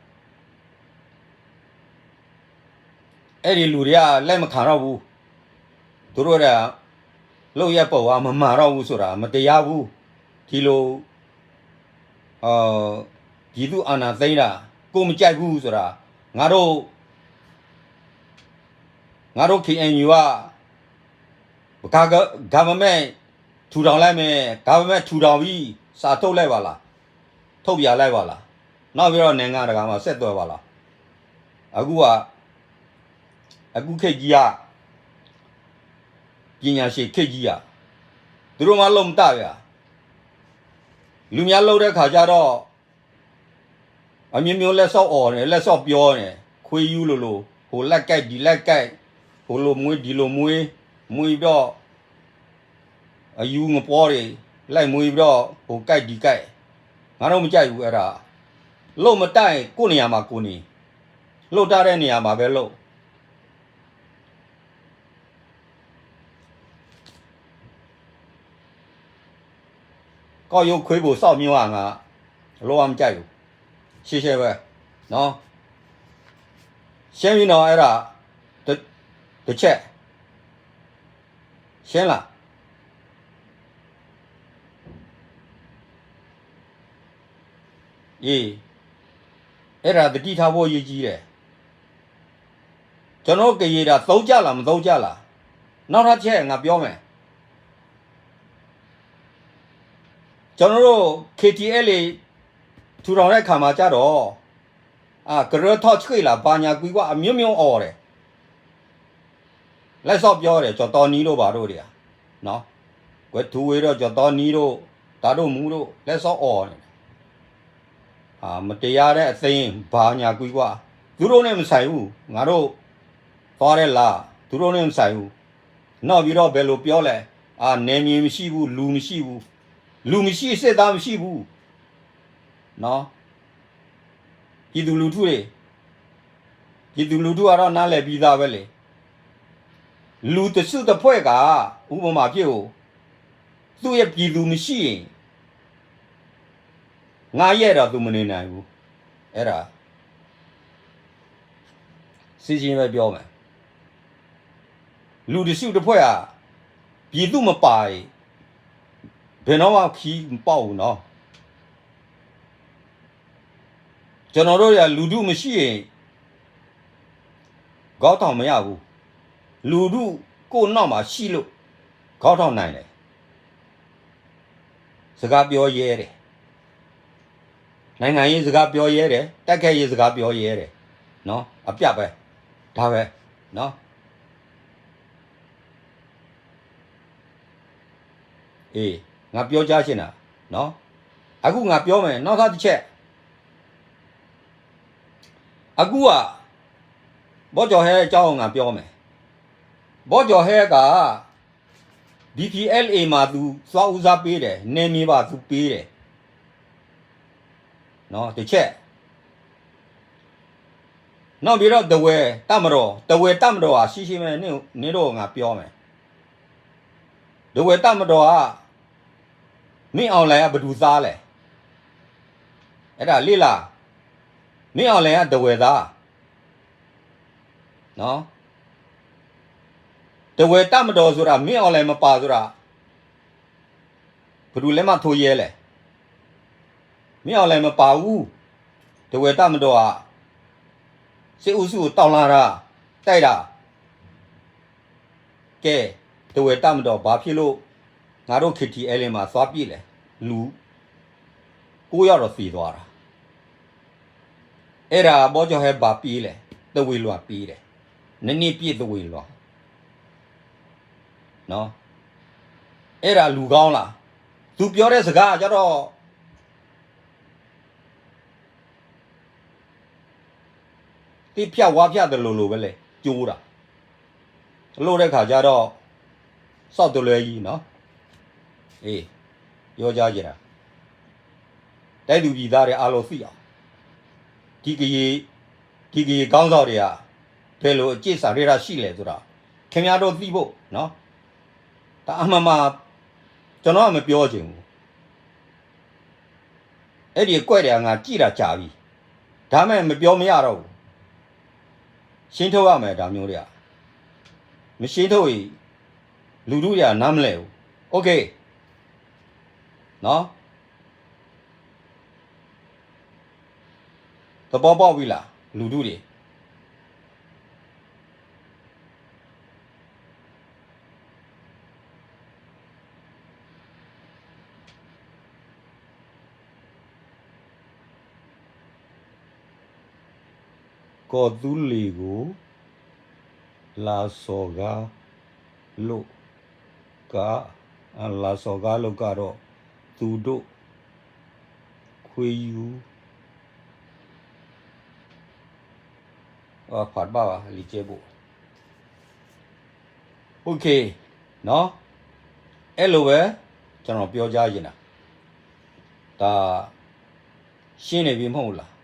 အဲ့ဒီလူတွေက လက်မခံတော့ဘူး. သူတို့က လုပ်ရပ်ပုံက မမှန်တော့ဘူးဆိုတာ မတရားဘူး. ဒီလို ပြည်သူ့အာဏာသိမ်းတာ ကိုယ်မကြိုက်ဘူးဆိုတာ ငါတို့ ငါတို့ KNU က government ထူထောင်လိုက်မယ် government ထူထောင်ပြီ စာထုတ်လိုက်ပါလား ထုတ်ပြန်လိုက်ပါလား. နောက်ပြီးတော့ နိုင်ငံတကာမှာ ဆက်သွယ်ပါလား. အခုက အခုခေတ်ကြီးက ပညာရှင်ခေတ်ကြီးက သူတို့မှလုပ်မတတ်ဗျာ. လူများလုပ်တဲ့ခါကျတော့ အမျိုးမျိုး လက်စောင့်အော်နေ လက်စောင့်ပြောနေ ခွေးယူးလိုလို ဟိုလိုက်ကိုက် ဒီလိုက်ကိုက် ဟိုလိုမွေး ဒီလိုမွေး မွေးပြီးတော့ အယူငပွေးတွေ လိုက်မွေးပြီးတော့ ဟိုကိုက် ဒီကိုက် ငါတို့မကြိုက်ဘူးအဲ့ဒါ. လုပ်မတတ်ရင် ကိုယ့်နေရာမှာကိုယ်နေ လုပ်တတ်တဲ့နေရာမှာပဲလုပ်. ကောက်ရိုးခွေးပုံစောင့်မျိုးဟာ ငါ လုံးဝမကြိုက်ဘူး. ရှင်းရှင်းပဲနော်. ရှင်းပြီနော် အဲ့ဒါ တစ်ချက် ရှင်းလား. အေး အဲ့ဒါသတိထားဖို့အရေးကြီးတယ်. ကျွန်တော်တို့ကရင်တာ သုံးကျပ်လား မသုံးကျပ်လား. နောက်ထပ်တစ်ချက် ငါပြောမယ်. ကျွန်တော်တို့ KTLA ထူထောင်တဲ့အခါမှာကျတော့ အာ ကရၢထီၣ်ဆှ့ၣ်လၢ ဘာညာကွီးကွား အမျိုးမျိုးအော်တယ်. လက်စောင့်ပြောတယ် ကျော်တော်နီတို့ဘာတို့တွေက နော်. ကွယ်ထူဝေတို့ ကျော်တော်နီတို့ တာဒိၣ်မူတို့ လက်စောင့်အော်နေတယ်. အာ မတရားတဲ့အသင်း ဘာညာကွီးကွား သူတို့နဲ့မဆိုင်ဘူး ငါတို့ သွားတဲ့လမ်း သူတို့နဲ့မဆိုင်ဘူး. နောက်ပြီးတော့ ဘယ်လိုပြောလဲ အာ နယ်မြေမရှိဘူး လူမရှိဘူး လူမရှိ စစ်သားမရှိဘူး နော်. ပြည်သူလူထုတွေ ပြည်သူလူထုကတော့ နားလည်ပြီးသားပဲလေ. လူတစ်စုတစ်ဖွဲ့က ဥပမာဖြစ်ကို သူ့ရဲ့ပြည်သူမရှိရင် ငါးရက်တော့ သူမနေနိုင်ဘူး. အဲ့ဒါ ရှင်းရှင်းပဲပြောမယ်. လူတစ်စုတစ်ဖွဲ့ဟာ ပြည်သူမပါရင် ဘယ်တော့မှခရီးမပေါက်ဘူးနော်. ကျွန်တော်တို့တွေက လူထုမရှိရင် ခေါင်းထောင်မရဘူး. လူထုကိုယ့်နောက်မှာရှိလို့ ခေါင်းထောင်နိုင်တယ်. စကားပြောရဲတယ်. နိုင်ငံရေးစကားပြောရဲတယ်. တိုက်ခိုက်ရေးစကားပြောရဲတယ်. နော်, အပြတ်ပဲ. ဒါပဲ. နော်။ အေး ငါပြောကြားချင်တာနော်။ အခုငါပြောမယ် နောက်ထပ်တစ်ချက်။ အခုက ဘော့ကျော်ဟဲအကြောင်းကိုငါပြောမယ်။ ဘော့ကျော်ဟဲက ဒီး ပီအးလ်အ့ မှာ သူသွားဦးစားပေးတယ်။ နယ်မြေပါ သူပေးတယ်နော်။ တစ်ချက်။ နောက်ပြီးတော့ တဝယ်တပ်မတော်၊ တဝယ်တပ်မတော်ဟာ ရှင်းရှင်းပဲ နင်တို့ကိုငါပြောမယ်။ တဝယ်တပ်မတော်က မင်းအောင်လှိုင်က ဘယ်သူသားလဲ။ အဲ့ဒါလေ့လာ။ မင်းအောင်လှိုင်က တဝယ်သားနော်။ တဝယ်တပ်မတော်ဆိုတာ မင်းအောင်လှိုင်မပါဆိုတာ ဘယ်သူလက်မှတ်ထိုးရဲလဲ။ မင်းအောင်လှိုင်မပါဘူး။ တဝယ်တပ်မတော်က စစ်အုပ်စုကို တောင်းလာတာ၊ တိုက်တာ။ ကဲ တဝယ်တပ်မတော် ဘာဖြစ်လို့ ငါတို့ ခီၣ်ထီၣ်အဲလ်အ့ မှာ သွားပစ်လဲ။ လူ ကိုးယောက်တော့ သေသွားတာ။ အဲ့ဒါ ဘော့ကျော်ဟဲ ဘာပေးလဲ။ သဝေလွင်ပေးတယ်။ နည်းနည်းပြည့် သဝေလွင်နော်။ အဲ့ဒါ လူကောင်းလား။ သူပြောတဲ့စကားကျတော့ သစ်ဖြတ်ဝါဖြတ်သလိုလိုပဲလေ ကြိုးတာ။ တလို့တဲ့ခါကျတော့ စောက်တလွဲကြီးနော်။ အေး ပြောကြချင်တာ တိုင်းသူပြည်သားတွေအားလုံးသိအောင် ဒီကရင် ဒီကရင်ခေါင်းဆောင်တွေက ဘယ်လိုအကျင့်စာရိတ္တရှိလဲဆိုတာ ခင်ဗျားတို့သိဖို့နော်။ ဒါအမှန်မှန် ကျွန်တော်ကမပြောချင်ဘူး။ အဲ့ဒီအကွက်တွေက ငါကြည့်တာကြာပြီ။ ဒါပေမဲ့ မပြောမရတော့ဘူး။ ရှင်းထုတ်ရမယ် ဒါမျိုးတွေက။ မရှင်းထုတ်ရင် လူထုတွေက နားမလည်ဘူး။ Okayနော်။ သဘောပေါက်ပြီလား လူထုတွေ။ ကော်သူလ့ၤကို လာစော်ကားလို့က လာစော်ကားလို့ကတော့ သူတို့ခွေးယူ ဖတ်ပါပါ လီကျဲဘို့ Okayနော် အဲ့လိုပဲ ကျွန်တော်ပြောကြားချင်တာ ဒါရှင်းနေပြီမဟုတ်လား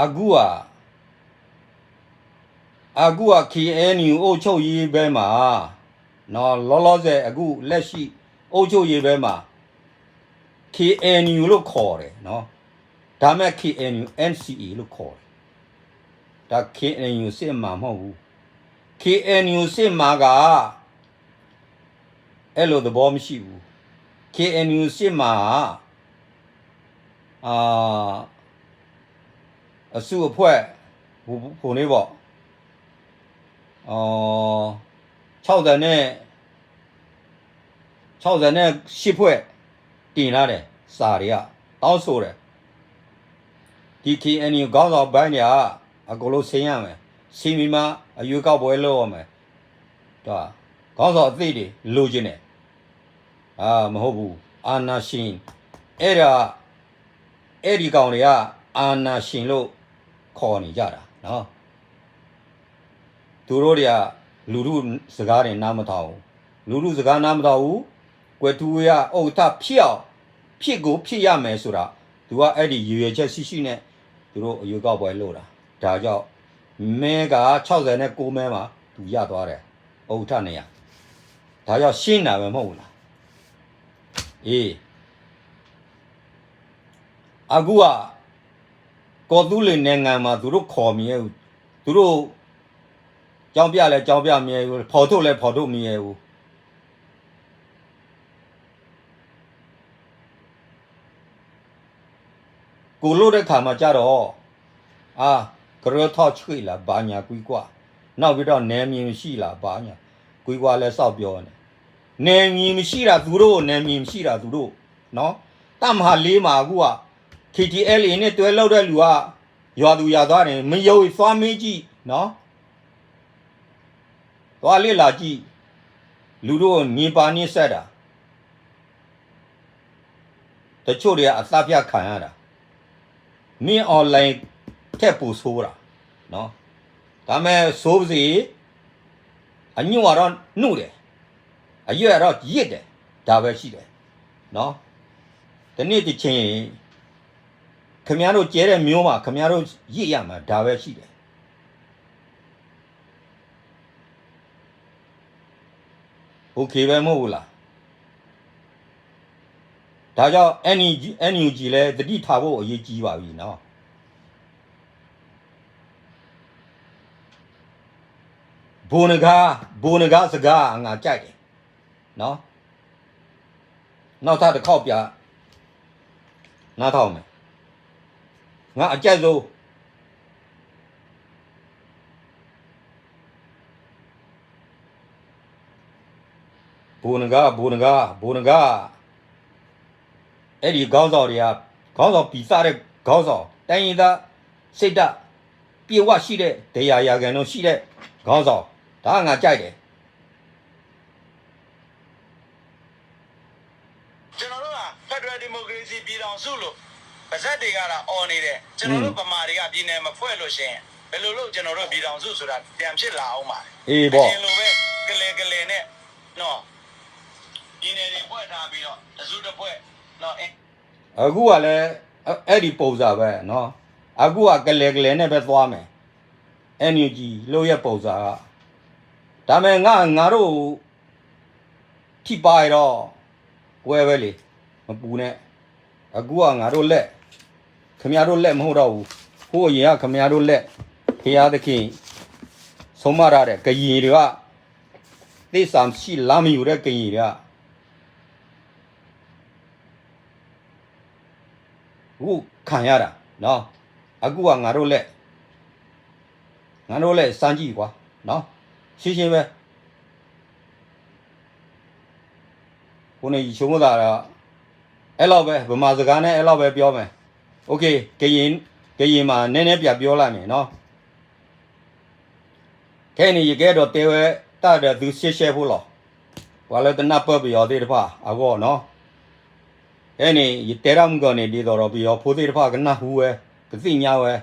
အခုက အခုက KNU အုပ်ချုပ်ရေးဘဲမှာ နော် လောလောဆယ် အခုလက်ရှိ အုပ်ချုပ်ရေးဘဲမှာ KNU လို့ခေါ်တယ်နော် ဒါပေမဲ့ KNU NCA လို့ခေါ်တယ် ဒါ KNU စစ်မှန်မဟုတ်ဘူး KNU စစ်မှန်က အဲ့လိုသဘောမရှိဘူး KNU စစ်မှန်က အာ အစုအဖွဲ့ ဟို ဟိုနေ့ပေါ့ အော် ခြောက်ဆယ်နဲ့ ခြောက်ဆယ်နဲ့ရှစ်ဖွဲ့ တင်ထားတယ် စာတွေက တောင်းဆိုတယ် ဒီ KNU ခေါင်းဆောင်ပိုင်းတွေက အကုန်လုံးဆင်းရမယ် ဆင်းပြီးမှ အရွေးကောက်ပွဲလုပ်ရမယ် ဒါ ခေါင်းဆောင်အသစ်တွေ လိုချင်တယ် အာ မဟုတ်ဘူး အာဏာရှင် အဲ့ဒါ အဲ့ဒီကောင်တွေက အာဏာရှင်လို့ ခေါ်နေကြတာနော် သူတို့တွေက လူထုစကားတွေ နားမထောင်ဘူး လူထုစကား နားမထောင်ဘူး ကွယ်ထူးဝေးက ဥက္ကဋ္ဌ ဖြစ်အောင် ဖြစ်ကိုဖြစ်ရမယ်ဆိုတာ သူက အဲ့ဒီရည်ရွယ်ချက်ရှိရှိနဲ့ သူတို့အရွေးကောက်ပွဲလုပ်တာ ဒါကြောင့် မဲက ခြောက်ဆယ်နဲ့ကိုးမဲမှာ သူရသွားတယ် ဥက္ကဋ္ဌနေရာ ဒါကြောင့်ရှင်းတာပဲမဟုတ်ဘူးလား အေး အခုက ကော်သူလ့ၤနိုင်ငံမှာ သူတို့ခေါ်မည် သူတို့ ကြောင်းပြလည်း ကြောင်းပြမရဲဘူး ဖော်ထုတ်လည်း ဖော်ထုတ်မရဲဘူး ကိုယ်လို့တဲ့ခါမှာကျတော့ အာ ကရၢထောက်ခြေ့လား ဘာညာကွီးကွာ နောက်ပြီးတော့ နယ်မြေမရှိလား ဘာညာ ကွီးကွာလဲစောက်ပြောနေ နယ်မြေမရှိတာ သူတို့ နယ်မြေမရှိတာ သူတို့ နော် တပ်မဟာလေးမှာ အခုက KTLA နဲ့တွဲလုပ်တဲ့လူက ယွၤသူယွၤသးန့ၣ် မယုံသွားမေးကြည့်နော်, သွားလေ့လာကြည့်, လူထုကိုညှဉ်းပန်းနှိပ်စက်တာ, တချို့တွေကအသတ်ဖြတ်ခံရတာ, မင်းအောင်လှိုင်ထက်ပိုဆိုးတာနော်, ဒါပေမဲ့ဆိုးပါစေ, အညို့ကတော့နုတယ်, အရွက်ကတော့ရစ်တယ်, ဒါပဲရှိတယ်နော်, တနေ့တစ်ချိန် ခင်ဗျားတို့ကျဲတဲ့မျိုးမှာ ခင်ဗျားတို့ရစ်ရမှာ ဒါပဲရှိတယ်. OK ပဲမဟုတ်ဘူးလား. ဒါကြောင့် NUG, NUG လည်းသတိထားဖို့အရေးကြီးပါပြီနော်. ဗိုလ်နဂါ, ဗိုလ်နဂါစကား ငါကြိုက်တယ်နော်. နောက်ထပ်တစ်ခေါက်ပြနားထောင်မယ်. ငါအကြိုက်ဆုံး. ဗိုလ်နဂါ, ဗိုလ်နဂါ, ဗိုလ်နဂါ, အဲ့ဒီခေါင်းဆောင်တွေက ခေါင်းဆောင်ပီသတဲ့ခေါင်းဆောင်, တိုင်းရင်းသားစိတ်ဓာတ်ပြည့်ဝရှိတဲ့ တစ်ရာရာခိုင်နှုန်းရှိတဲ့ခေါင်းဆောင်, ဒါကငါကြိုက်တယ်. ကျွန်တော်တို့ဟာ Federal Democracy ပြည်ထောင်စုလို့ ပါးစပ်တွေကတော့ အော်နေတယ်။ ကျွန်တော်တို့ ဗမာတွေက ပြည်နယ်မဖွဲ့လို့ရှိရင် ဘယ်လိုလုပ် ကျွန်တော်တို့ ပြည်ထောင်စုဆိုတာ ပြန်ဖြစ်လာအောင်ပါလဲ။ အေးပေါ့။ အရင်လိုပဲ ကလဲကလဲနဲ့ နော်၊ ပြည်နယ်တွေဖွဲ့ထားပြီးတော့ တစ်စုတစ်ဖွဲ့ နော်၊ အခုကလည်း အဲ့ဒီပုံစံပဲနော်. အခုက ကလဲကလဲနဲ့ပဲသွားမယ်. NUG လုပ်ရပ်ပုံစံက ဒါပေမဲ့ ငါ, ငါတို့ ထိပါးတော့ ကွဲဝဲလေ, မပူနဲ့. အခုက ငါတို့လက်, ခင်ဗျားတို့လက်မဟုတ်တော့ဘူး. ဟိုးအရင်က ခင်ဗျားတို့လက်, ဘုရားသခင် ဆုံးမထားတဲ့ ကရင်တွေက သစ္စာရှိ လမ်းမယူတဲ့ ကရင်တွေက အခုခံရတာနော်. အခုက ငါတို့လက်, ငါတို့လက် စမ်းကြည့်ကွာနော်. ရှင်းရှင်းပဲ. ခုနက ယဆိကမိၣ်သးတော့ အဲ့လောက်ပဲ, ဗမာစကားနဲ့ အဲ့လောက်ပဲပြောမယ်. OK, ကရင်, ကရင်မှာ နည်းနည်းပြန်ပြောလိုက်မယ်နော်. ခဲအံၤန့ၣ် ယကအဲၣ်ဒိးတဲဝဲတၢ်ဒီးသုရှဲရှဲဖိလီၤ. ပှၤလၢတနၢ်ပၢၢ်ပယီၤသ့ၣ်တဖၣ်အဂီၢ်နီၤ. ခဲအံၤန့ၣ် ယတဲတၢ်မုၢ်ကီၢ်န့ၣ် ဒ်သိးဒီးပယီၤဖိသ့ၣ်တဖၣ်ကနၢ်ဟူဝဲ, ကသ့ၣ်ညါဝဲ.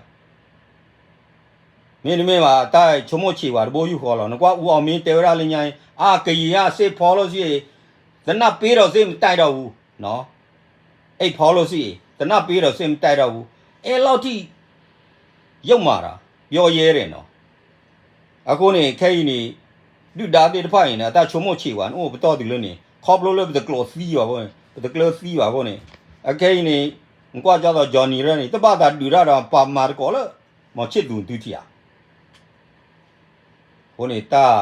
မ့တမ့ၢ်ဘၣ် တၢ်ဆိကမိၣ်ဆံးဝဲတဘိယူၢ်ဃီလီၤ. နကွၢ် ဦးအောင်မင်း တဲဝဲဒၣ်လၢညါအံၤ, အါ ကရင်က စစ် policy သေနတ်ပေးတော့ စစ်မတိုက်တော့ဘူးနော်. အဲ့ policy သေနတ်ပေးတော့ စစ်မတိုက်တော့ဘူး. အဲ့လောက်ထိ ယုတ်မာတာ ပြောရဲတယ်နော်. အဃိန့ၣ် ခဲအံၤန့ၣ် ဒုၣ်ဒါသ့ၣ်တဖၣ်အံၤန့ၣ် အတၢ်ဆိကမိၣ်ဆံးဝဲ နအိၣ်ပတီၢ်တုၤလၢန့ၣ် ခီဖျိလၢပတကျိးသံဘၣ်အဃိန့ၣ်, ပတကျၢၤသံဘၣ်အဃိန့ၣ်, အခဲအံၤန့ၣ် နကွၢ်ကၢ်သိး Johnny ရဲၣ်န့ၣ် တဘၣ်သးဒုးတၢ်ဒီး ပာ်မၤသကိးလၢ မောင်ချစ်သူ သုထံၣ်ဧါ. အဃိန့ၣ်တၢ်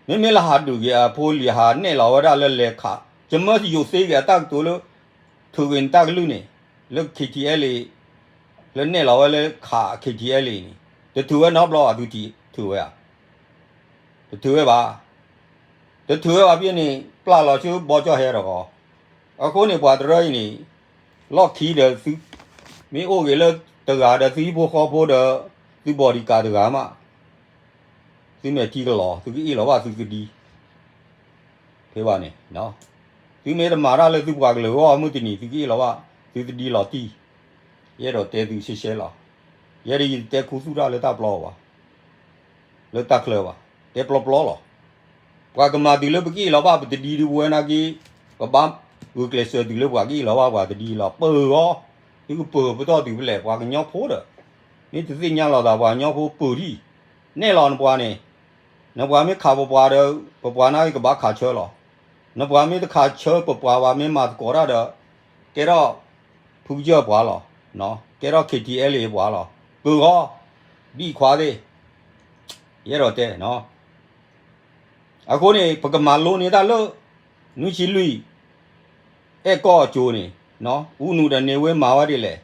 မ့မ့ၢ်လၢဟးဒုးက့ၤအဖိလံၤ ဟးနဲၣ်လီၤဝဲဒၣ်လၢလဲၤခး, ယမၢယိာ်သ့က့ၤအတၢ်ကတိၤလၢ ထုးက့ၤနတၢ်ကလုၢ်န့ၣ် လၢ KTLA လၢနဲၣ်လီၤဝဲလၢခး KTLA န့ၣ် တထုးဝဲနီတဘျီဘၣ် သုထံၣ်, ထုးဝဲဧါ. တထုးဝဲဘၣ်. တထုးဝဲဘၣ်ဖဲန့ၣ် ပျၢ်လီၤဆူဘီကၠီၣ်ဟဲဒီးဂီၤ. အဃိန့ၣ် ပှၤတရၢအံၤန့ၣ် လီၢ်ခံဒီးသု မ့ၢ်အိၣ်ဂ့ၤလၢတဂၤဒီးသုဟံၣ်ဖိဃီဖိဒီး သု bodyguard တဂၤမး သုမဲာ်ထံကလီၤ သုကအ့ၣ်လီၤဘၣ်သုသဒံ ဖဲဘၣ်န့ၣ်, သုမ့ၢ်တမၤတၢ်လၢသုပှၤကလုာ်အဂီၢ် မုၢ်တနံၤ သုကအ့ၣ်လီၤဘၣ်သုသဒံလီၤတံၢ်. ယအဲၣ်ဒိးတဲသုရှဲရှဲလီၤ. ယဲဒၣ်ယတတဲခူသူၣ်တၢ်လၢတၢ်ပျီဘၣ်, လၢတၢ်ချၢဘၣ်, တဲပျီပျီလီၤ. ပှၤကမၤတုၤလၢပကအ့ၣ်လီၤဘၣ်ပသဒံဒုးပဝဲနာ်က့, ပဘၣ်ဂုာ်ကျဲးစၢးတုၤလၢပှၤကအ့ၣ်လီၤဘၣ်ပှၤသဒံလီၤ. ပၢၤဂီၤ, သုကပၢၤပတီၢ်တုၤဖဲလဲၣ် ပှၤကညီဖိဒီး, မ့ၢ်တသ့ၣ်ညါလီၤသးပှၤကညီဖိပၢၤဒံး, နဲၣ်လီၤနပှၤန့ၣ်, နပှၤမ့ၢ်ခးပပှၤဒီး ပပှၤနာ်က့ကဘၣ်ခးဆၢလီၤ. နပှၤမ့ၢ်တခးဆၢပပှၤဘၣ် မ့ၢ်မၤသကိးတၢ်ဒီး ကဲထီၣ်ဖုကစၢၢ်ပှၤလီၤ, ကဲထီၣ် KTLA ပှၤလီၤ. ပၢၤဂီၤ, ဒ်ခွါသ့ၣ်, ယအဲၣ်ဒိးတဲ, အဃိန့ၣ် ပကမၤလိန့ၢ်တၢ်လၢ နွံဆံလွံၢ် အဲၣ်ကီၢ်အစိၤန့ၣ်, ဦးနုဒီးနေဝင်း မၤဝဲဒ်လဲၣ်,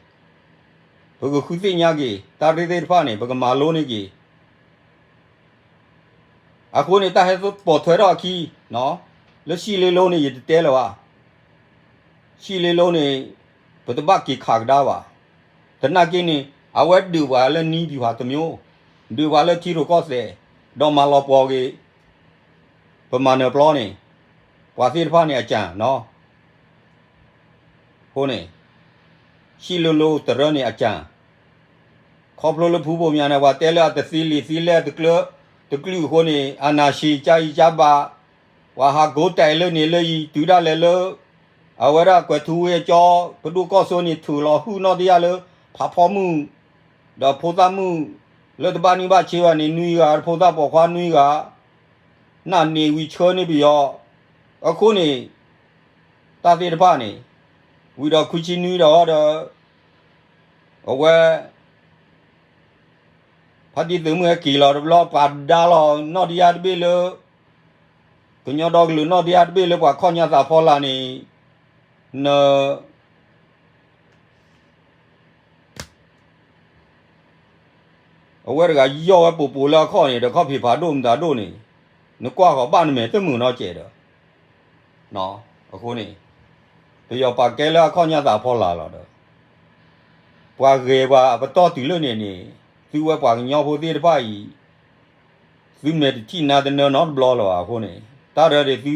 ပကဃုသ့ၣ်ညါက့ၤ တၢ်ရ့သ့ၣ်တဖၣ်န့ၣ် ပကမၤလိန့ၢ်က့ၤ အဃိန့ၣ် တၢ်ဟဲပိာ်ထွဲထီၣ်အခံ, လၢရှံၣ်လ့လိန့ၣ် ယတတဲလၢၤဘၣ်. ရှံၣ်လ့လိန့ၣ် ပတဘၣ်က့ၤခးကဒါဘၣ်. သနာ်က့န့ၣ် အဝဲဒုးပှၤလၢနံၣ်ပူၤဟးတမံၤ, ဒုးပှၤလၢထံရူၢ်ကီၢ်သဲး, ဒီးမၤလီၤပှီၤက့ၤ ပမၤနၢၤပျီန့ၣ်, ပှၤသ့ၣ်တဖၣ်န့ၣ်အကၢ်နီၤ. အဃိန့ၣ် ဟံၣ်လိၤလိၤတရၢန့ၣ်အကၢ်, ခီဖျိလၢဖုဘိၣ်မၠးန့ၣ် ပှၤတဲလၢအတသ့လံာ်သ့လဲၢ်တကျၢၤ တကျုာ်အဃိန့ၣ် အနၢ်ဆံးကၢအံၤကၢဘၣ်, ပှၤဟးကိးတဲာ်လၢန့ၣ်လၢအံၤ တုၤဒၣ်လဲာ်လၢ အဝဲဒၣ်ကွဲၤထူဝ့အကၠီ ပဒိၣ်ကီၢ်စိန့ၣ် ထုးလီၤဟုၣ်နီၣ်တယၢ်လၢ ဖးဖီမုၣ် ဒီးဖိသၣ်မုၣ် လၢတဘၣ်နံၣ်ဘၣ်ဆံးဘၣ်န့ၣ် နွံဂၤ ဖိသၣ်ပိာ်ခွါနွံဂၤ နၢ်န့ၢ်ဝံၤဆှၢန့ၢ်ပယီၤ, အဃိန့ၣ် တၢ်သ့ၣ်တဖၣ်န့ၣ် ဝံၤဒီးခွံဆံနွံဒီးဒီး အဝဲ ဖါတံၢ်သုးမုၢ်ဟဲက့ၤလီၤတဘျီ ပှၤဒါလီၤနီၣ်တယၢ်တဘ့ၣ်လၢ ကညီဒီကလုာ်နီၣ်တယၢ်တဘ့ၣ်လၢပှၤခီၣ်ညါသးဖီလာ်န့ၣ် န အဝဲတဂၤယီၢ်ဝဲပိာ်ပိာ်လၢအခီၣ်န့ၣ် ဒီးခီၣ်ဖံးဖးဒိၣ်မတၤဒိၣ်န့ၣ် နကွၢ်ဃီၤဘၣ်နမဲာ်တမုာ်နီတစဲးဒီး အဃိန့ၣ် ပယီၤပာ်ကဲလၢအခီၣ်ညါသးဖီလာ်လီၤဒီး ပှၤဂဲၤပှၤအပတီၢ်တုၤလၢန့ၣ်န့ၣ် သုဝဲပှၤကညီဖိသ့ၣ်တဖၣ်အံၤ သုမဲာ်တထံၣ်နါတနၢနီတဘျီလၢၤဘၣ်အဃိန့ၣ် တၢ်ရဲၣ်ဒ်သု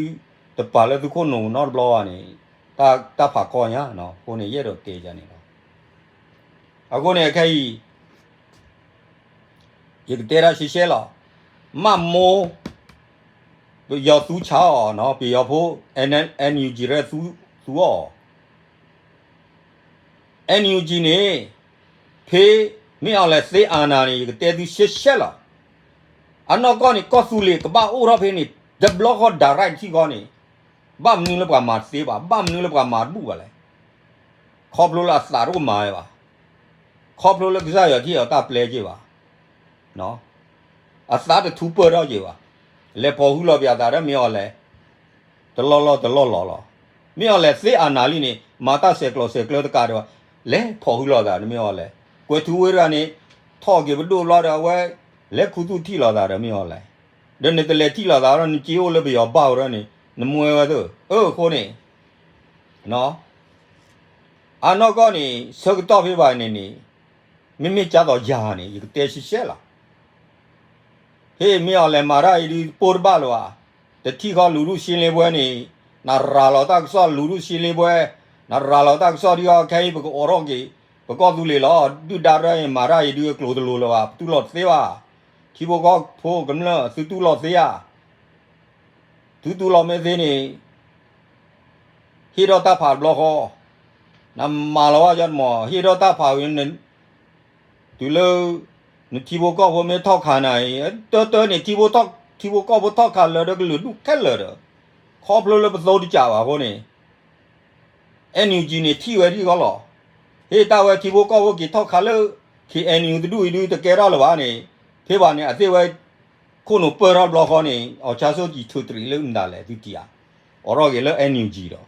တပာ်လၢသုခိၣ်နူာ်နီတဘျီဘၣ်န့ၣ် တၢ်ဖးကီညါ အဃိန့ၣ် ယအဲၣ်ဒိးတဲယၤန့ၣ်လီၤ. အဃိန့ၣ်ခဲအံၤ ယကတဲဒၣ်ရှဲရှဲလီၤ. မ့ၢ်မိၢ် ပယီၤသူဆါအီၤနီၤ ပယီၤဖိ NUG ရဲၣ်သူအီၤ NUG န့ၣ် ဖဲမ့ၢ်အီၤလဲၤသ့အနၤန့ၣ် ယကတဲသုရှဲရှဲလီၤ. အနီၢ်ကီၢ်န့ၣ် ကီၢ်သူလ့ၤကဘၣ်အိၣ်ထီၣ်ဖဲန့ၣ် တဘျီဃီ direct ထံၣ်ဃီန့ၣ် ဘၣ်မနုၤလၢပှၤမၤတသ့ဘၣ်, ဘၣ်မနုၤလၢပှၤမၤတဘူၣ်ဘၣ်လဲၣ်. ခီဖျိလၢအသးတအိၣ်မၤဝဲဘၣ်. ခီဖျိလၢကစၢ်ယွၤထံၣ်အီၤတၢ်ပျဲက့ၤဘၣ်. အသးတထူပၢၢ်ထီၣ်က့ၤဘၣ်. လဲၤဖီၣ်ဟုလီၤပၠးသးဒီးမ့ၢ်အီၤလဲၤ တလီၢ်လီၢ်တလီၢ်လီၢ်လီၤ. မ့ၢ်အီၤလဲၤသ့အနၤလံန့ၣ် မၤတၢ်ဆဲးကျိးဆဲးကျၢတကးဒံးဘၣ်. လဲၤဖီၣ်ဟုလီၤသးဒီးမ့ၢ်အီၤလဲၤ ကွဲၤထူဝ့တဂၤန့ၣ် ထီၣ်က့ၤပဒိၣ်ဘျီဒီးအဝဲ လဲၤခူသူၣ်ထံၣ်လီၤသးဒီးမ့ၢ်အီၤလဲၤ ဒီးနတလဲၤထံၣ်လီၤသးဒီး နစ့အိၣ်လၢပယီၤဘၣ်ဝဲဒီးန့ၣ် နမွဲဝဲသၢ အၢ အဃိန့ၣ် အနီၢ်ကီၢ်န့ၣ် ဆၢကတီၢ်ဖဲဘၣ်န့ၣ်န့ၣ် မ့မ့ၢ်ကၢသိးယၤန့ၣ် ယကတဲရှဲရှဲလီၤ. ဟ့ၣ်မ့ၢ်အီၤလဲၤမၤတၢ်အံၤဒုး ပိၢ်တဘၣ်လၢၤဘၣ်. တထံၣ်ဃီလူၤဒူၣ်ရှ့လ့ဘှဲန့ၣ် နရၤလီၤတၢ်ကစီၣ်လူၤဒူၣ်ရှ့လ့ဘှဲ နရၤလီၤတၢ်ကစီၣ်ဒုးအီၤခဲအံၤ ပကအိးထီၣ်က့ၤ ပကီၢ်သူလ့ၤလီၤ. ဒုၣ်ဒါရၢန့ၣ် မၤတၢ်အံၤဒုးအကျိၤတလိၤလၢၤဘၣ်. ပတူၢ်လိာ်တသ့ဘၣ်. ထံဖိကီၢ်ဖိကမျၢၢ် သုတူၢ်လိာ်သ့ဧါ. သုတူၢ်လိာ်မ့ၢ်သ့န့ၣ် ဟ့ၣ်ထီၣ်တၢ်ဖးတဘျီဃီ, နမၤလီၤဘၣ်ယီတမီၤ ဟ့ၣ်ထီၣ်တၢ်ဖးဝံၤ တုၤလၢ နထံဖိကီၢ်ဖိမ့ၢ်ထီၣ်ခးနၤအံၤ တၢတၢန့ၣ် ထံဖိကီၢ်ဖိထီၣ်ခးလၢာ်ဒီးကလုာ်ဒူၣ်ခဲလၢာ်ဒီး ခီဖျိလၢပသိတကးဘၣ်အဃိန့ၣ် NUG န့ၣ် ထံၣ်ဝဲထံၣ်ဃီလီၤ. ဟ့ၣ်တၢ်ဝဲထံဖိကီၢ်ဖိက့ၤထီၣ်ခးလၢ KNU တဒူၣ်အံၤဒုးတကဲထီၣ်လၢၤဘၣ်န့ၣ် ဖဲဘၣ်န့ၣ် အသ့ၣ်ဝဲ ခိၣ်နူာ်ပၢၢ်ထီၣ်တဘျီဃီန့ၣ် အီၣ်ဆါစိကံၢ်ထုးတရံးလၢမတၤလဲၣ်သုထံၣ်ဧါ. အိးထီၣ်က့ၤလၢ NUG ဒီး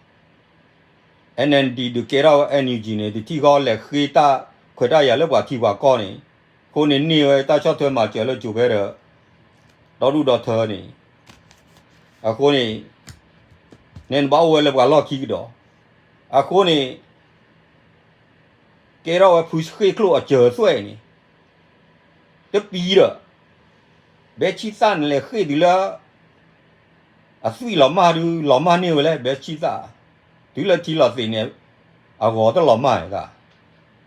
NLD ဒုးကဲထီၣ်ဝဲ NUG န့ၣ် တထံၣ်ဃီလဲၤဃ့တၢ်ခွဲးတၢ်ယာ်လၢပှၤထံပှၤကီၢ်န့ၣ် အဃိန့ၣ်န့ၢ်ဝဲတၢ်ဆီၣ်ထွဲမၤစၢၤလၢကၠိၤဖဲဒီး ဒီဒူၣ်ဒီထၢန့ၣ် အဃိန့ၣ် နဲနဘၣ်အိၣ်ဝဲလၢပှၤလီၢ်ခံကဒီး အဃိန့ၣ် ကဲထီၣ်ဝဲဖုဃ့ၢ်ချိၣ်အစၢၤသွဲၣ်န့ၣ် တပံၤဒီး ဘဲဆံသၣ်န့ၣ်လဲၤဃ့ၢ်တုၤလၢ အသွံၣ်လီၤမၢ်ဒုး လီၤမၢ်န့ၢ်ဝဲလဲၣ် ဘဲဆံသၣ်, တုၤလၢထံလီၤသ့ၣ်န့ၣ် အဂီၤတလီၤမၢ်န့ၣ်သၣ်,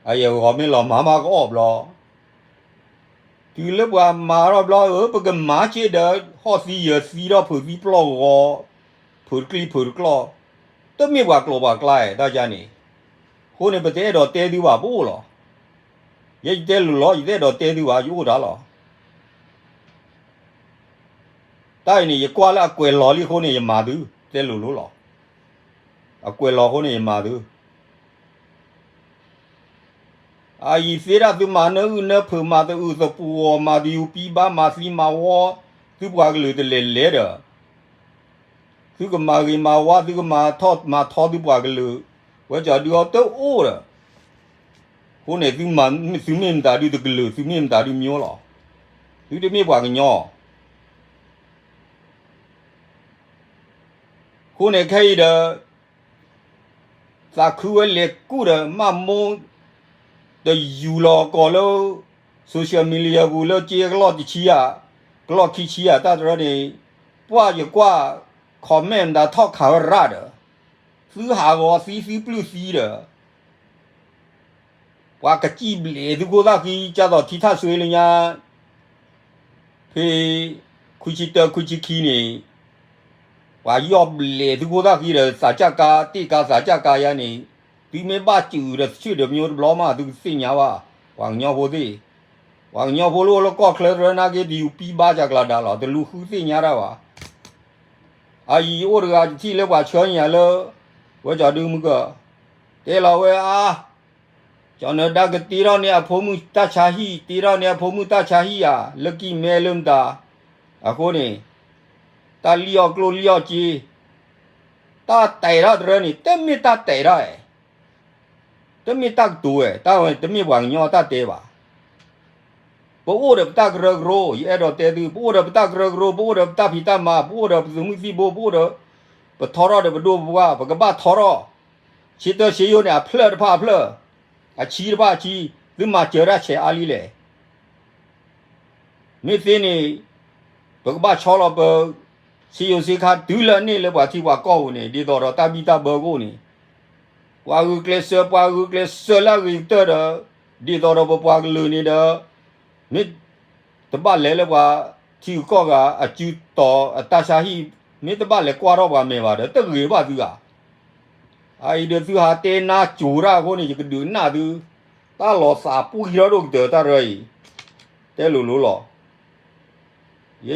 အယဂီၤမ့ၢ်လီၤမၢ်မးကအီၣ်ဘျီ တုၤလၢပှၤမၤထီၣ်ဘျီဧၢ ပကမၤက့ၤဒီး ဟီၣ်သံယၢၤသံထီၣ်ဖုးသံပျီၢ်ဂီၤ, ဖုးတကျံဖုးတကျီၢ်, တမ့ၢ်ပှၤကျိာ်ပှၤကျါတၢ်ယါန့ၣ်, အဃိန့ၣ် ပတအဲၣ်ဒိးတဲသုဘၣ် ပအိၣ်လီၤ. ယဲယတဲလိၤလီၤ ယတအဲၣ်ဒိးတဲသုဘၣ် ယအိၣ်တၢ်လီၤ. တၢ်အံၤန့ၣ် ယကွၢ်လၢအကွဲးလီၤလံအဃိန့ၣ် ယမၤသု, တဲလိၤလိၤလီၤ. အကွဲးလီၤအဃိန့ၣ် ယမၤသု အအံၤသ့ဒၣ်သုမၤနၢအုၣ်နၢဖုး မၤသအုးသပှီၤ မၤသယုပံဘါ မၤသံမၤဝီ သုပှၤကလုာ်တလဲၤလဲၤဒီး သုကမၤဂ့ၤမၤဝါ သုကမၤထီၣ်မၤထီသုပှၤကလုာ် ဝဲကၠီဒုးအီၤတအိၣ်ဒီး အဃိန့ၣ် သုမ့ၢ်မတၤဒုးတကလုာ် သုမ့ၢ်မတၤဒုးမျိၤလီၤ. သုတမ့ၢ်ပှၤကညီ အဃိန့ၣ်ခဲအံၤဒီး သးခုဝဲလဲၤကူၣ်ဒီးမၢ်မိၢ် တယူၤလီၤကီၢ်လၢ social media ပူၤလၢကၠ့ကလီၢ်တဆံဧါ, ကလီၢ်ခံဆံဧါ တၢ်တရၢန့ၣ်, ပှၢ်ယကွၢ် comment မတၤထီၣ်ခးဝဲရၣ်ဒီး, သုဟးဂီၤသံသုပျုၢ်သံဒီး ပှၤကစံၣ်ဘျဲးသုခိၣ်သၣ်ဃံ ကၢ်သိးထံထၣ်စွ့လၢညါ, ဖဲ ခွံဆံတၢ ခွံဆံခံန့ၣ်, ပှၤယီၢ်ဘျဲးသုခိၣ်သၣ်ဃံဒီး သးစၢ်ကါ တ့ၢ်ကါသးစၢ်ကါယါန့ၣ်, သုမ့ၢ်ဘၣ်စူၤဒီး ဆံၣ်ဒီးမညိတဘျီမး သုကသ့ၣ်ညါဘၣ်, ပှၤကညီဖိသ့ၣ်, ပှၤကညီဖိလၢအိၣ်လၢကီၢ်ချၢတရၢနာ်က့ တယူၤပံဘါစှၤကျါဒါလီၤ တလူၤဃုသ့ၣ်ညါတၢ်ဘၣ်. အအံၤအိၣ်တဂၤတထံၣ်လၢပှၤဆှၢညါလၢ ဝဲကၠီဒုမုၢ်ကၢၢ်, တဲလီၤဝဲအါ, ကၠီနၢၤဒါကတ့ထီၣ်န့ၢ်အဖိမုၣ်တၢ်ဆါဟံၣ် တ့ထီၣ်န့ၢ်အဖိမုၣ်တၢ်ဆါဟံၣ်ဧါ လၢကံၢ်မဲလၢမတၤ, အဃိန့ၣ်, တၢ်လံၣ်အီၣ်ကျိၣ်လံၣ်အီၣ်စ့, တၢ်တဲာ်ထီၣ်တရၢန့ၣ် တမ့ၢ်တၢ်တဲာ်ထီၣ်ဧါ တမ့ၢ်တၢ်ကတိၤဝဲ တၢ်ဝဲတမ့ၢ်ပှၤကညီတၢ်တဲဘၣ်. ပအိၣ်ဒီးပတၢ်ကရၢကရိ ယအဲၣ်ဒိးတဲသု ပအိၣ်ဒီးပတၢ်ကရၢကရိ ပအိၣ်ဒီးပတၢ်ဖံးတၢ်မၤ ပအိၣ်ဒီးပသုးမုၢ်သံၣ်ဘိ ပအိၣ်ဒီး ပထီထီၣ်ဒီးပဒိၣ်ပပှၢ် ပကဘၣ်ထီထီၣ်, ဆ့တၢဆ့ယိၣ်န့ၣ် အဖျၢၣ်တဖၣ်အဖျၢၣ်, အဆံတဖၣ်အဆံ, သုမၤစၢၤတၢ်ဆဲးအါလံလဲၣ် မ့ၢ်သ့န့ၣ်, ပကဘၣ်ဆီလီၤပ စ့ယိၤစ့ခါတုၤလၢအန့ၢ်လၢပှၤထံပှၤကီၢ်ပူၤန့ၣ် ဒ်သိးဒီးတၢ်ဘံၣ်တၢ်ဘၢကအိၣ်န့ၣ်, ပှၤဂုာ်ကျဲးစၢး ပှၤဂုာ်ကျဲးစၢးလၢအဂ့ၤကတၢၢ်ဒီး, ဒ်သိးဒီးပပှၤကလုာ်န့ၣ်ဒီး, မ့ၢ်တဘၣ်လဲၤလၢပှၤထံဂုၤကီၢ်ဂၤအစုတီၤအတၢ်ဆါဟံၣ်, မ့ၢ်တဘၣ်လဲၤကွၢ်ထီၣ်ပှၤမဲာ်ဘၣ်ဒီး တဂ့ၤဘၣ်သုဧါ. အအံၤဒီးသုဟးတဲနါစိၤတၢ်အဃိန့ၣ် ယကဒုးကနၣ်သု, တၢ်လီၤသးပှံၢ်ထီၣ်ဒိၣ်ကတၢၢ်တၢ်ရၢအံၤ, တဲလိၤလိၤလီၤ.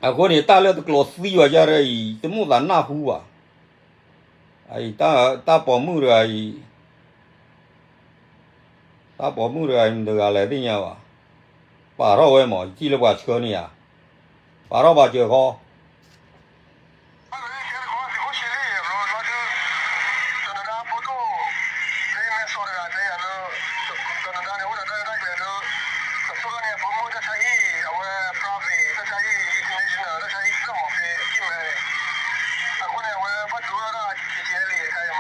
အဃိန့ၣ် တၢ်လၢတကျိးသံဘၣ်ယါရၢအံၤ တမိၣ်သးနၢ်ဟူဘၣ်. တၢ်ပိာ်မုၣ်တဂၤအံၤ, တၢ်ပိာ်မုၣ်တဂၤအံၤ မတၤတဂၤလဲၣ်သ့ၣ်ညါဘၣ်. ပာ်ထီၣ်ဝဲမး ယထံၣ်လၢပှၤဆှၢန့ၢ်ဧါ, ပာ်ထီၣ်ပာ်စၢၤဃီ အဃိန့ၣ် တဲကြီဒၣ်အံၤလီၤ, ပှၤနာ်သံတရၢအံၤ တၢ်ထံၣ်တၢ်ကွၢ်ကၠိတၢ်မုၢ်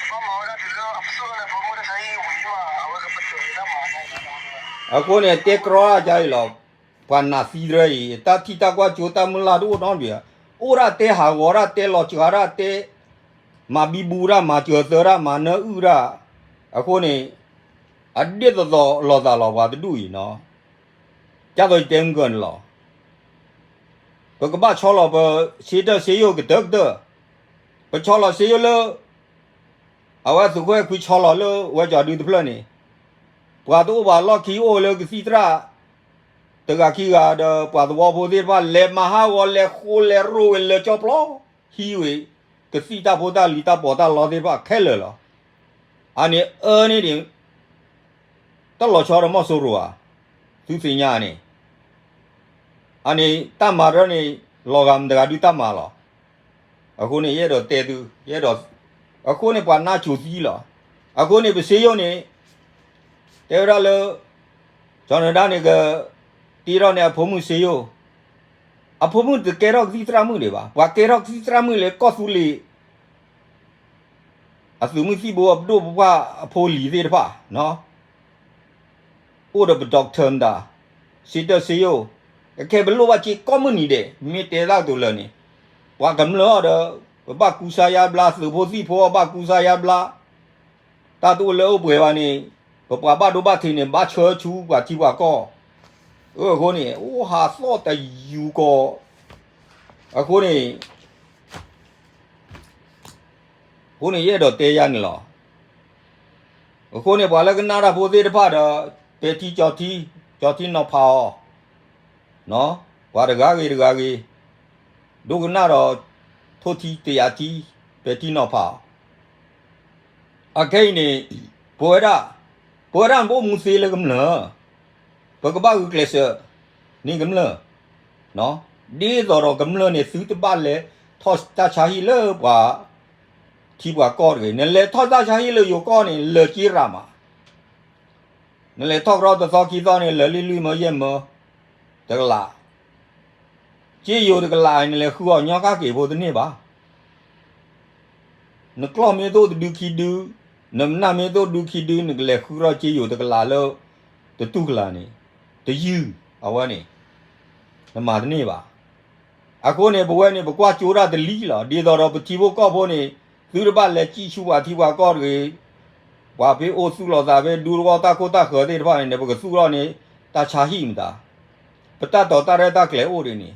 လၢ်တအိၣ်နီတဘ့ၣ်, အိၣ်ဒၣ်တဲဟးဂီၤဒၣ် တဲလီၤစှၤဒၣ် တဲမၤဘံဘူတၢ် မၤစၢၤသၢတၢ် မၤနၢအုၣ်တၢ်, အဃိန့ၣ် အဒ်သိးသိးလီၤသးလီၤ ပှၤတဒူၣ်အံၤနီၤ, ကၢ်သိးယတဲမုၢ်ကၢၢ်န့ၣ်လီၤ. ပကဘၣ်ဆီလီၤပ စ့တၢ်စ့ယိၣ်ကတၢၢ်ကတၢၢ်, ပဆီလီၤစ့ယိၣ်လၢ အဝဲသုးခိၣ်အဲၣ်ခွံဆီလီၤလၢဝဲကၠီဒုတဖျၢၣ်န့ၣ်, ပှၤတအိၣ်ဘၣ်လီၢ်ခံအိၣ်လၢကသံၣ်သရၣ် တဂၤခံဂၤဒီး ပှၤသဝီဖိသ့ၣ်တဖၣ် လဲၤမၤဟးဂီၤ လဲၤဃိလဲၤရိၣ်ဝဲလၢကၠီပျီ ဟံးဝံၤ ကသံၣ်တၢ်ဖိတၢ်လံၤတၢ်ပီးတၢ်လီသ့ၣ်တဖၣ်ခဲလၢာ်လီၤ. အန့ၣ်အၢန့ၣ်န့ၣ် တၢ်လီၤဆီဒီးမီၢ်စိရိၤဧါ, သုသ့ၣ်ညါန့ၣ် အန့ၣ်တၢ်မၤတၢ်န့ၣ် လီၤဂာ်မတၤတဂၤဒုတၢ်မၤလီၤ. အဃိန့ၣ် ယအဲၣ်ဒိးတဲသု, ယအဲၣ်ဒိး, အဃိန့ၣ်ပှၤနါစိၤသံလီၤ. အဃိန့ၣ်ပစ့ယိၣ်န့ၣ် တဲဝဲဒၣ်လၢ ကၠီနၢၤဒါန့ၣ်က တ့ထီၣ်န့ၢ်အဖိမုၣ်စ့ယိၣ်, အဖိမုၣ်တကဲထီၣ်ကသံၣ်သရၣ်မုၣ်ဒံးဘၣ်, ပှၤကဲထီၣ်ကသံၣ်သရၣ်မုၣ်လၢကီၢ်သူလ့ၤ အသုးမုၢ်သံၣ်ဘိအပဒိၣ်ပပှၢ်အဖိလံၤသ့ၣ်တဖၣ် အိၣ်ဒီးပ doctor မတၤ, စ့တၢ်စ့ယိၣ်, ကခဲပလိၣ်ဘၣ်စ့ကိးမုၢ်နံၤဒဲး မ့ၢ်တဲတၢ်ကတိၤလၢာ်န့ၣ်, ပှၤကမျၢၢ်အီၤဒီး ပဘၣ်ကူစါယါဘျါ သုးဖိသံၣ်ဖိအီၤဘၣ်ကူစါယါဘျါ, တၢ်တအိၣ်လၢအိၣ်ပှဲၤဘၣ်န့ၣ်, ပပှၤဘၣ်ဒိဘၣ်ထံးန့ၣ် ဘၣ်ဆၢဆူပှၤထံပှၤကီၢ်, အဃိန့ၣ် အိၣ်ဟးသီၣ်တယူၤကီး, အဃိန့ၣ် အဃိန့ၣ် ယအဲၣ်ဒိးတဲယၤန့ၣ်လီၤ. အဃိန့ၣ် ပှၤလၢကနၣ်တၢ်ဖိသ့ၣ်တဖၣ်ဒီး ပဲာ်ထံကၠီထံ, ကၠီထံနီၤဖးအီၤ, ပှၤတဂၤဂ့ၤတဂၤဂ့ၤ, ဒိကနၣ်ဒီး ထိၣ်ထံတယာ်ထံ, ပဲာ်ထံနီၤဖးအီၤ. အခဲအံၤန့ၣ် ပဝဲဒၣ်, ပဝဲဒၣ်န့ၣ် ပအိၣ်မူသ့လၢကမျၢၢ်, ပကဘၣ်ဂုာ်ကျဲးစၢးန့ၢ်ကမျၢၢ်, ဒ်သိးဒီးကမျၢၢ်န့ၣ် သုတဘၣ်လဲၤထီၣ်တၢ်ဆါဟံၣ်လၢပှၤထံပှၤကီၢ်တဂ့ၤ, နလဲၤထီၣ်တၢ်ဆါဟံၣ်လၢယိၤကီၢ်န့ၣ် လၢာ်က့ရၤမး, နလဲၤထီၣ်ကရီတသီခံသီန့ၣ် လၢာ်လံလွံၢ်မၢယဲၢ်မၢ, တကလး, က့ယိၤတကလး နလဲၤဃုအီၤညီကၣ်က့ၤဖိတန့ၢ်ဘၣ်. နကျီၢ်မ့ၢ်တအိၣ်တဒုခံဒု, နမနၢ်မ့ၢ်သိၣ်ဒုခံဒု နကလဲၤဃုထီၣ်က့ယိၤတကလးလၢ တတူၢ်ကလာ်န့ၣ် တယုၢ် အဝဲန့ၣ် နမၤတန့ၢ်ဘၣ်. အဃိန့ၣ် ပဝဲန့ၣ် ပကွၢ်ကၠိတၢ်တလံလီၤ. ဒ်သိးဒီးပထံဖိကီၢ်ဖိန့ၣ် သုတဘၣ်လဲၤစံၣ်ဆူပှၤထံပှၤကီၢ်တဂ့ၤ, ပှၤဖဲအိၣ်သူၣ်လီၤသးဖဲဒူသဝီတၢ်ခိၣ်တၢ်ဃၢၤသ့ၣ်တဖၣ်န့ၣ် ပကသူၣ်ထီၣ်န့ၣ် တၢ်ဆါဟံၣ်မတၤ ပတၢ်တီၤတၢ်ရဲၣ်တၢ်ကျဲၤအိၣ်ဒ်န့ၣ်,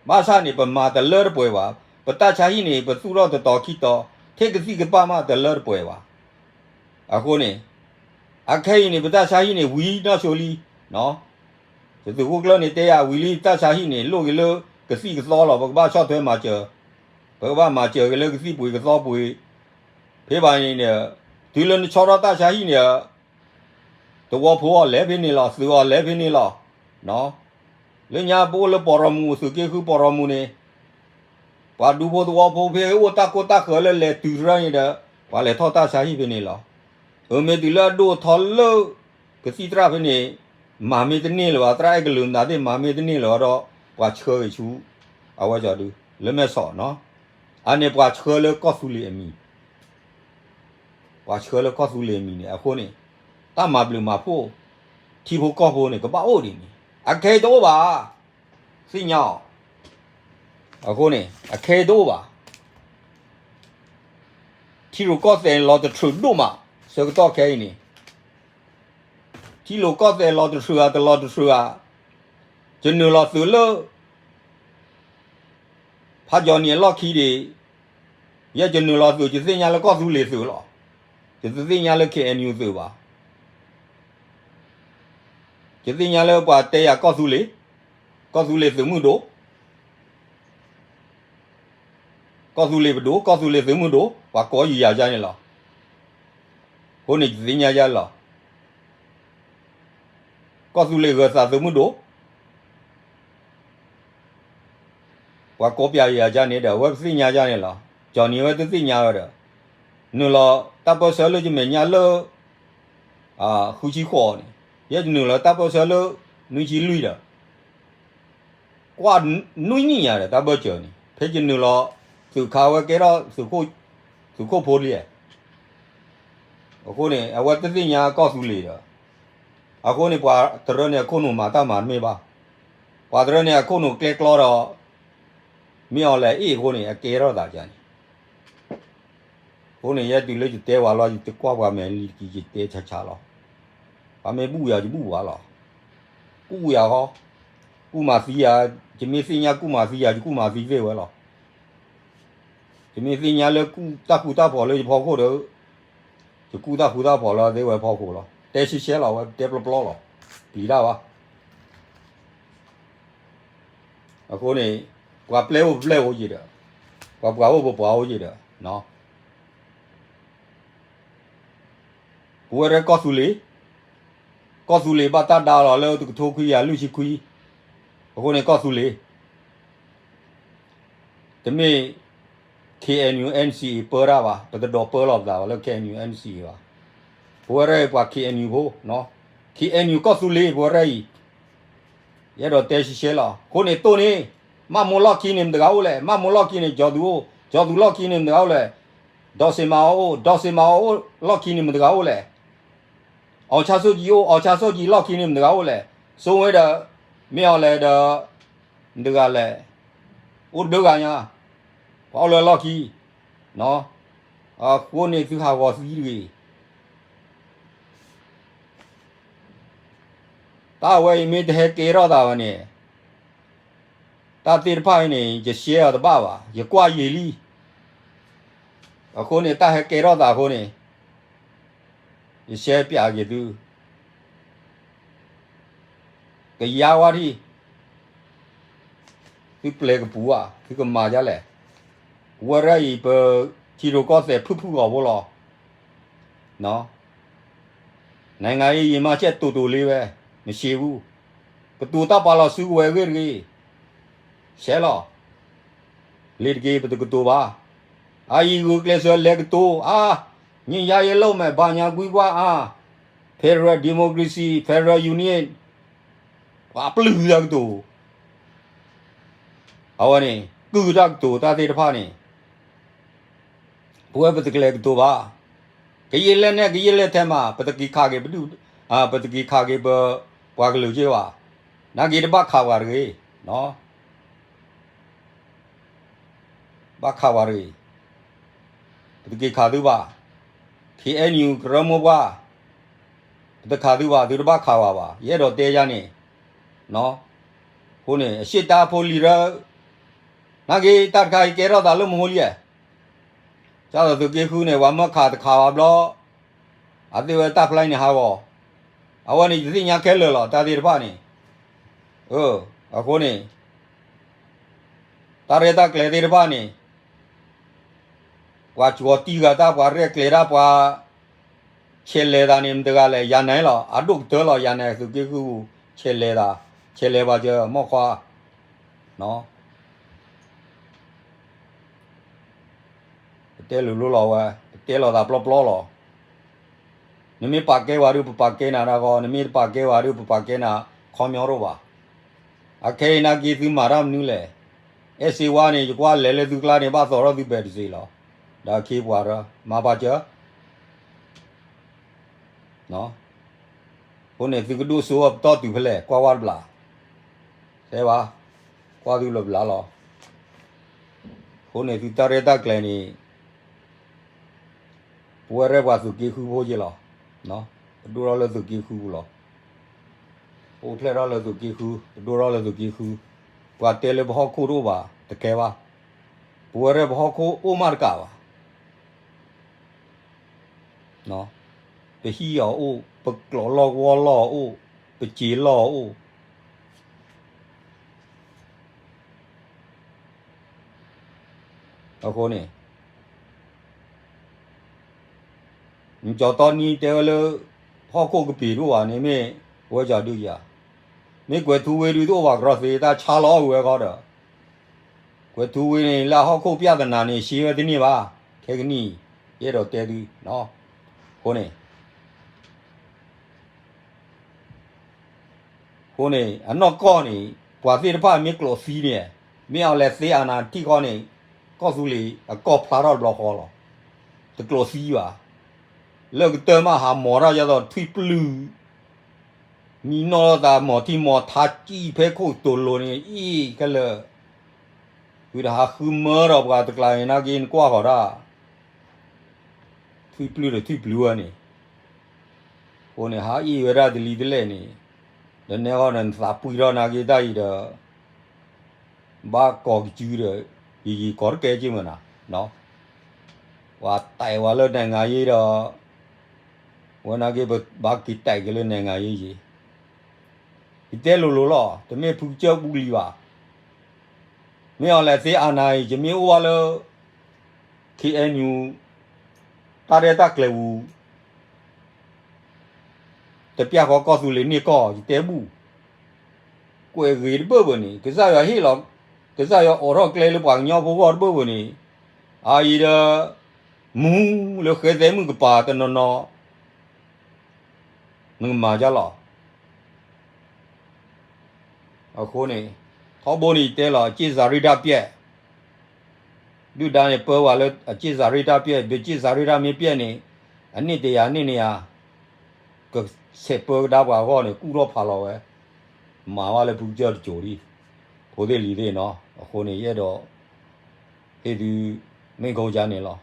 ဘၣ်ဆၣ်န့ၣ် ပမၤတလၢတပှဲၤဘၣ်. ပတၢ်ဆါဟံၣ်န့ၣ် ပသူၣ်ထီၣ်တတီၤခံတီၤ ထဲကသံၣ်ကပၢ်မးတလၢတပှဲၤဘၣ်. အဃိန့ၣ် အခဲအံၤန့ၣ် ပတၢ်ဆါဟံၣ်န့ၣ် ဝံၤနီၢ်ဆိလံ, သုးခိၣ်ကျၢၢ်န့ၣ်တဲယၤဝံၤလံ ပတၢ်ဆါဟံၣ်န့ၣ် လိၣ်က့ၤလၢကသံၣ်ကသီလီၤ. ပကဘၣ်ဆီၣ်ထွဲမၤစၢၤ, ပကဘၣ်မၤစၢၤက့ၤလၢကသံၣ်ပှ့ၤကသီပှ့ၤ, ဖဲဘၣ်န့ၣ်န့ၣ် တုၤလၢနဆီထီၣ်တၢ်ဆါဟံၣ်န့ၣ် သဝီဖိအီၤလဲၤဖဲန့ၣ်လီၤ, သုးအီၤလဲၤဖဲန့ၣ်လီၤ. လၢညါပအိၣ်လၢပီၢ်ရီမူး သုးက့ဃုပီၢ်ရီမူးန့ၣ် ပှၤဒူဖိသဝီဖိဖဲအိၣ်တၢ်ကိၢ်တၢ်ဃၢၤလၢလဲၤတုၤတရၢန့ၣ်ဒီး ပှၤလဲၤထီၣ်တၢ်ဆါဟံၣ်ဖဲန့ၣ်လီၤ. အမ့ၢ်တုၤလၢအဒိၣ်အထီလၢ ကသံၣ်သရၣ်ဖဲန့ၣ် မၤမ့ၢ်တန့ၢ်လၢၤဘၣ်, သရၣ်အဲၣ်ကလုာ်မတၤသ့ၣ် မၤမ့ၢ်တန့ၢ်လၢၤဘၣ်ဒီး ပှၤဆှၢဂ့ၤဆူ အဝဲကီဒု လၢမဲၢ်ဆီးနီၤ, အန့ၣ်ပှၤဆှၢလၢကီၢ်သူလ့ၤအမံၤ ပှၤဆှၢလၢကီၢ်သူလ့ၤအမံၤန့ၣ် အဃိန့ၣ် တၢ်မၤဘျုးမၤဖှိၣ် ထံဖိကီၢ်ဖိန့ၣ် ကဘၣ်အိၣ်ဒ်န့ၣ် အခဲအံၤတအိၣ်ဘၣ်, သ့ၣ်ညါအီၤ, အဃိန့ၣ် အခဲအံၤတအိၣ်ဘၣ်, ထံရူၢ်ကီၢ်သဲးလီၤတထြုးဒိၣ်မး, ဆၢကတီၢ်ခဲအံၤန့ၣ် ထံရူၢ်ကီၢ်သဲးလီၤတထြုးဧါ တလီၤတထြုးဧါ, ယနုာ်လီၤသုးလၢ ဖးကၠီၤနံၤအလီၢ်ခံဒံး, ယဲယနုာ်လီၤသုး ယသ့ၣ်ညါလၢကီၢ်သူလ့ၤသုးလီၤ, ယတသ့ၣ်ညါလၢ ခ့ၣ်အဲၣ်ယူၣ် သုးဘၣ်, ယသ့ၣ်ညါလၢပှၤတဲယၤကီၢ်သူလ့ၤ, ကီၢ်သူလ့ၤသုးမုၢ်ဒိၣ် ကီၢ်သူလ့ၤပဒိၣ် ကီၢ်သူလ့ၤသုးမုၢ်ဒိၣ် ပှၤကိးယုၢ်ယၤယါန့ၣ်လီၤ. အဃိန့ၣ်ယသ့ၣ်ညါယါလီၤ. ကီၢ်သူလ့ၤဂၢၤသးသုးမုၢ်ဒိၣ် ပှၤကိးပၠးယၤယါန့ၣ်ဒီး အဝဲပသ့ၣ်ညါယါန့ၣ်လီၤ. ကၠီၤနံၤဝဲတသ့ၣ်ညါဝဲဒီး နုာ်လီၤတၢ်ပၢၢ်ဆၢလၢယမဲာ်ညါလၢ ဃုဆံဃိးန့ၣ်, ယဲယနုာ်လီၤတၢ်ပၢၢ်ဆၢလၢ နွံဆံလွံၢ်ဒီး ကွၢ်နွံနံၣ်ညါဒီး တၢ်ဘၢၣ်စၢၤန့ၣ် ဖဲယနုာ်လီၤ သုးခါဝဲကဲထီၣ် သုးခိၣ်ဖိလံ, အဃိန့ၣ် အဝဲတသ့ၣ်ညါကီၢ်သူလ့ၤဒီး အဃိန့ၣ် ပှၤတရၢန့ၣ်အခိၣ်နူာ်မၤတၢ်မၤတမ့ၢ်ဘၣ်, ပှၤတရၢန့ၣ်အခိၣ်နူာ်ကျဲကျီဒီး မ့ၢ်အီၤလဲၤအ့ၣ်အဃိန့ၣ် အကဲထီၣ်သးယါန့ၣ် အဃိန့ၣ် ယဲတုၤလၢယတဲဝဲလီၤ ယတကွၢ်ပှၤမဲာ်လံၤတက့ၢ် ယတဲဆါဆါလီၤ. ပှၤမ့ၢ်ဘူၣ်ယၤ ယဘူၣ်ပှၤလီၤ. ကူၣ်ယၤဃီ, ကူၣ်မၤသံယၤ, ယမ့ၢ်သ့ၣ်ညါကူၣ်မၤသံယၤ ယကူၣ်မၤသံသ့ဝဲလီၤ. ယမ့ၢ်သ့ၣ်ညါလၢကူၣ်တၢ်ဃူတၢ်ဖိးလၢယဖီခိၣ်ဒီး ယကူၣ်တၢ်ဃူတၢ်ဖိးလၢသ့ဝဲဖီခိၣ်လီၤ. တဲရှဲရှဲလီၤ ဝဲတဲပျီပျီလီၤ. ပျံၤတၢ်ဘၣ် အဃိန့ၣ် ပှၤပျဲၢ်အိၣ်ပျဲၢ်အိၣ်ယံၤဒီး ပှၤပှၤအိၣ်ပပှၤအိၣ်ယံၤဒီး ပဝဲဒၣ်ကီၢ်သူလ့ၤ, ကီၢ်သူလ့ၤဘၣ်တၢ်ဒါလီၤလၢတကထိခွံကယၤလွံၢ်ဆံခွံ, အဃိန့ၣ်ကီၢ်သူလ့ၤ တမ့ၢ် ခ့ၣ်အဲၣ်ယူၣ် အၣ်အၣ်စံၣ်အ့ၣ် ပၢတၢ်ဘၣ်, ပတဒိးပၢလီၤပသးဘၣ်လၢ ခ့ၣ်အဲၣ်ယူၣ် အၣ်အၣ်စံၣ်အ့ၣ် ဘၣ်. ပဝဲဒၣ်အံၤပှၤ ခ့ၣ်အဲၣ်ယူၣ် ဖိ, ခ့ၣ်အဲၣ်ယူၣ် ကီၢ်သူလ့ၤ ပဝဲဒၣ်အံၤ ယအဲၣ်ဒိးတဲရှဲရှဲလီၤ. အဃိန့ၣ်တိၢ်န့ၣ် မၢ်မူလီၢ်ခံန့ၣ်မတဂၤအိၣ်လဲၣ်, မၢ်မူလီၢ်ခံန့ၣ် ကၠီၤသူၣ်အိၣ်, ကၠီၤသူၣ်လီၢ်ခံန့ၣ်မတဂၤအိၣ်လဲၣ်, ဒေါ်စင်မၤအီၤအိၣ်, ဒေါ်စင်မၤအီၤအိၣ်လီၢ်ခံန့ၣ်မတဂၤအိၣ်လဲၣ်. အောင်ဆန်းစုကြည်အိၣ်, အောင်ဆန်းစုကြည်လီၢ်ခံန့ၣ်မတဂၤအိၣ်လဲၣ်. စိဝဲဒီး မ့ၢ်အီၤလဲၣ်ဒီး မတဂၤလဲၣ်, အိၣ်တဘျုးဂၤညါ, ပှၤအိၣ်လၢလီၢ်ခံ, အဃိန့ၣ်သုဟးဂီၤသံတဂ့ၤ. တၢ်ဝဲအံၤမ့ၢ်တဟဲကဲထီၣ်သးဘၣ်န့ၣ် တၢ်သ့ၣ်တဖၣ်အံၤန့ၣ် ယရှဲအီၤတဘၣ်ဘၣ်, ယကွၢ်ယံာ်လံ. အဃိန့ၣ် တၢ်ဟဲကဲထီၣ်သးအဃိန့ၣ် ယရှဲပျးက့ၤသု, ကယါဝါထံၣ်, သုပျဲကပူၤဧါ, သုကမၤဒ်လဲၣ်. ပဝဲဒၣ်အံၤ ပထံရူၢ်ကီၢ်သဲးဖုၣ်ဖုၣ်ဂီၤဖိလီၤ. နိုင်ငံရေးရည်မှန်းချက် တိုတိုလေးပဲ, မရှိဘူး. ကတိၤတၢ်ပာ်လီၤစုကဝဲၤအဂ့ၢ်တဂ့ၤ. ရှဲလီၤ. လ့ၤတက့ၤ ပတကတိၤဘၣ်. အအံၤဂုာ်ကျဲးစၢးလဲၤကတိၤ, အါ, ငြိမ်းချမ်းရေးလုပ်မယ်, ဘာညာကွီးကွီး, အါ, Federal Democracy, Federal Union, ပှၤပျုၢ်တၢ်ကတိၤ, အဝဲန့ၣ် ကုၢ်တၢ်ကတိၤတၢ်သ့ၣ်တဖၣ်န့ၣ် ပဝဲပတကလဲၤကတိၤဘၣ်. ကယဲၢ်လဲၣ်နဲၣ် ကယဲၢ်လဲၣ်ထဲမး ပတက့ၤခးက့ၤပဒုၣ်, ပတက့ၤခးက့ၤပ, ပှၤကလုာ်က့ၤဘၣ်, နာ်က့ၤတဘၣ်ခးပှၤတဂ့ၤ, ဘၣ်ခးပှၤတဂ့ၤ, ပတက့ၤခးသုဘၣ်, ခ့ၣ်အဲၣ်ယူၣ် ကရၢမိၢ်ပှၢ်, ပတခးသုဘၣ် သုတဘၣ်ခးပှၤဘၣ် ယအဲၣ်ဒိးတဲယၤန့ၣ်, အဃိန့ၣ် အရှေ့တာဖိလံၤရၢ, နာ်က့ၤတၢ်တခါအံၤကဲထီၣ်သးလၢမဟိလံဧါ, ကၢ်သိးသုးက့ဃုန့ၣ် ပှၤမၢခးတခးဘၣ်ဘျီ, အသ့ဝဲတၢ်ဖျါအံၤန့ၣ်ဟးဂီၤ, အဝဲန့ၣ်ယသ့ၣ်ညါခဲလၢာ်လီၤ တၢ်သ့ၣ်တဖၣ်န့ၣ်, အဃိန့ၣ် တၢ်ရဲၣ်တၢ်ကျဲၤသ့ၣ်တဖၣ်န့ၣ်, ပှၤကၠီၤတံၢ်ဂၤတၢ် ပှၤရဲၣ်ကျဲၤတၢ် ပှၤဆဲးလဲၤသးန့ၣ် မတဂၤလဲၣ် ယၤနဲလီၤ အဒိၣ်ကတၢၢ်လီၤ ယၤနဲသုးက့ဃုပူၤ ဆဲးလဲၤသး, ဆဲးလဲၤပှၤကမီၢ်ခွါ, ပတဲလိၤလိၤလီၤဝဲ, ပတဲလိာ်သးပျီပျီလီၤ. နမ့ၢ်ပာ်ကဲဝဲဒုး ပပာ်ကဲနၤတၢ်ဂီၢ်, နမ့ၢ်တပာ်ကဲဝဲဒုး ပပာ်ကဲနၤခီပညီတအိၣ်ဘၣ်. အခဲအံၤနာ်က့ၤသုမၤတၢ်မနုၤလဲၣ်. အဲၣ်စ့ဝါန့ၣ် ယကွၢ်လဲၤလၢသုကျါန့ၣ် ဘၣ်သီထီၣ်သုဘဲးတစ့လီၤ. ဒီးအခ့အပှၤဒီး မၤပာ်စၢၤ အဃိန့ၣ်သုကဒိၣ်စိအပတီၢ်တုၤဖဲလဲၣ် ကွၢ်ဝဲတဘျီ, တဲဘၣ်, ကွၢ်သုလၢဘျီလီၤ. အဃိန့ၣ်သုတၢ်ရဲၣ်တၢ်ကျဲၤန့ၣ် ပဝဲရဲၣ်ပှၤသုးက့ဃုဖိက့လီၤ. ပဒိၣ်ထီၣ်လၢသုးက့ဃုပူၤလီၤ. ပအိၣ်ဖျဲၣ်ထီၣ်လၢသုးက့ဃု, ပဒိၣ်ထီၣ်လၢသုးက့ဃု, ပှၤတဲလၢပဟီၣ်ခိၣ်တအိၣ်ဘၣ် တကဲဘၣ်. ပဝဲရဲၣ်ပဟီၣ်ခိၣ်အိၣ်မးတကးဘၣ်. ပဟံၣ်အီၤအိၣ်, ပကျိးလီၢ်ဝီလီၢ်အအိၣ်, ပစ့လီၢ်အအိၣ်. အဃိန့ၣ် နကၠီတီနံတဲဝဲလၢ ဟီၣ်ခိၣ်ကပ့ၤတအိၣ်ဘၣ်န့ၣ်မ့ၢ် ဝဲကၠီဒုးယၤ, မ့ၢ်ကွဲၤထူဝ့ဒုးတအိၣ်ဘၣ်ကရီသ့ တၢ်ဆါလီၤအီၣ်ဝဲဃီဒီး ကွဲၤထူဝ့န့ၣ် လၢအဟီၣ်ခိၣ်ပြဿနာန့ၣ် ရှဲဝဲတန့ၢ်ဘၣ်, ခဲကနံၣ်အံၤ ယအဲၣ်ဒိးတဲသု, အဃိန့ၣ် အဃိန့ၣ် အနီၢ်ကီၢ်န့ၣ် ပှၤသ့ၣ်တဖၣ်မ့ၢ်ကျိးသံန့ၣ် မ့ၢ်အီၤလဲၤသ့အနၤထံၣ်ဃီန့ၣ် ကီၢ်သူလ့ၤအကီၢ်ဖျါထီၣ်တဘျီဃီလီၤ. တကျိးသံဘၣ်. လၢကတၢၢ်မးဟးမီၤတၢ်ယၤသိးထွံၣ်ပျုၢ် မံနီၢ်လိာ်သးမီၤထံမီၤထါစံၣ်ဖဲခိၣ်တိၤလိၤန့ၣ် အံၤခဲလၢာ် ဝံၤဒီးဟးဃုမၢဒီးပှၤတကျါန့ၣ် နာ်က့နကွၢ်ဃီၤတၢ် ထွံၣ်ပျုၢ်ဒီးထွံၣ်ပျုၢ်ဝဲန့ၣ်, အဃိန့ၣ် ဟးအ့ၣ်ဝဲဒၣ်တလံၤတလဲၣ်န့ၣ်, ဒီးနဲဃီဒီးနသးပှံၢ်ထီၣ်နာ်က့တၢ်အံၤဒီး ဘၣ်ကီၤကစုဒီး ယယံၤကီၤတကဲက့မနၤ, ပှၤတဲဝဲလၢနံၣ်ဂၤယ့ဒီး ဝဲနာ်က့ပဘၣ်က့ၤတဲက့ၤလၢနံၣ်ဂၤယ့ယံၤ, ယတဲလိၤလိၤလီၤ တမ့ၢ်ဖုကစၢၢ်ပူၤလံဘၣ်. မ့ၢ်အီၤလဲၤသ့အနၤအံၤ ယမ့ၢ်အိၣ်ဘၣ်လၢ ခ့ၣ်အဲၣ်ယူၣ် တၢ်ရဲၣ်တၢ်ကျဲၤပူၤ တပျၢ်ဃီကီၢ်သူလ့ၤန့ၢ်ကီၢ် ယတဲဘူၣ်, ကွဲးဂ့ၤတဘၢၣ်ဘၢၣ်န့ၣ် ကစၢ်ယွၤဟ့ၣ်လီၤ, ကစၢ်ယွၤအိးထီၣ်ကျဲလၢပှၤကညီဖိဂီၢ်တဘၢၣ်ဘၢၣ်န့ၣ်, အအံၤဒီး မူလၢဃဲသဲမုၣ်ကပၤတနီၤနီၤ နကမၤဒ်လဲၣ်. အဃိန့ၣ် ထီဘိန့ၣ်ယတဲလီၤ အကျင့်စာရိတ္တပျက်, ဒုၣ်ဒါန့ၣ်ပၢဝဲလၢအကျင့်စာရိတ္တပျက်, ဒ်ကျင့်စာရိတ္တမ့ၢ်ပျက်န့ၣ် အနံၣ်တယၤနံၣ်နယၤ ကဆဲးပၢကဒါပှၤအဂီၢ်န့ၣ် ကူၣ်ထီၣ်ဖးလီၤဝဲ, မၤဝဲလၢဖုကစၢၢ်တစိၤဒံး, ဖိသ့ၣ်လံၤသ့ၣ်နီၤ, အဃိန့ၣ် ယအဲၣ်ဒိး ဟ့ၣ်သု မ့ၢ်ခိကါန့ၣ်လီၤ.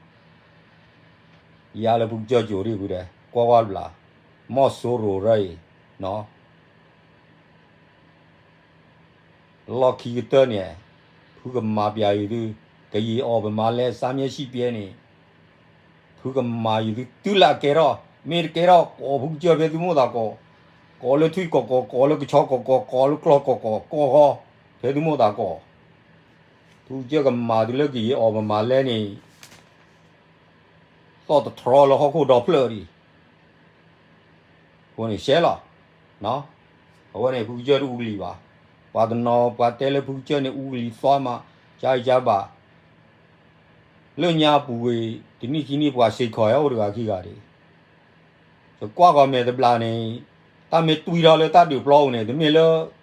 ယၤလၢဖုကစၢၢ်စိၤဒံးဖုဒဲး ကွၢ်ကွၢ်တဘျီ, မီၢ်စိရိၤရၢအံၤ, လီၢ်ခံကတၢၢ်န့ၣ် ဖုကမၤပျးယံၤသု, ကယံာ်အီၣ်ပမၤလဲ စၢ်မၠဲၣ်ဆံၣ်ပျဲန့ၣ် ဖုကမၤယံၤသုတုၤလၢအကဲထီၣ်, မ့ၢ်တကဲထီၣ် ကိးဖုကစၢၢ်ဖဲသုမိၣ်သးကိး, ကိးလၢထွံၣ်ကိးကိး ကိးလၢကဆီကိးကိး ကိးလၢကျီၢ်ကိးကိး ကိးဃီ ဖဲသုမိၣ်သးကိး, ဖုကစၢၢ်ကမၤသုလၢကယံာ်အီၣ်ပမၤလဲန့ၣ် သီၣ်တထြီလၢဟီၣ်ခိၣ်ဒီဖျၢၣ်ဒံး အဃိန့ၣ်ရှဲလီၤ, အဝဲန့ၣ်ဖုကစၢၢ်တအူကလံၤဘၣ်, ပှၤတနီၤပှၤတဲလၢဖုကစၢၢ်န့ၣ်အူကလံၤသီမး, ကယါကယါဘၣ်, လၢညါပူၤကွံာ် တနံၣ်ခံနံၣ်ပှၤစ့ၢ်ကီးဟဲအိၣ်တဂၤခံဂၤဒံး, ယကွၢ်ဃီၤမဲာ်တဘျီန့ၣ်, တၢ်မ့ၢ်တွံၢ်ထီၣ်လၢတၢ်ဒုးပျီပူၤန့ၣ် တမ့ၢ်လၢ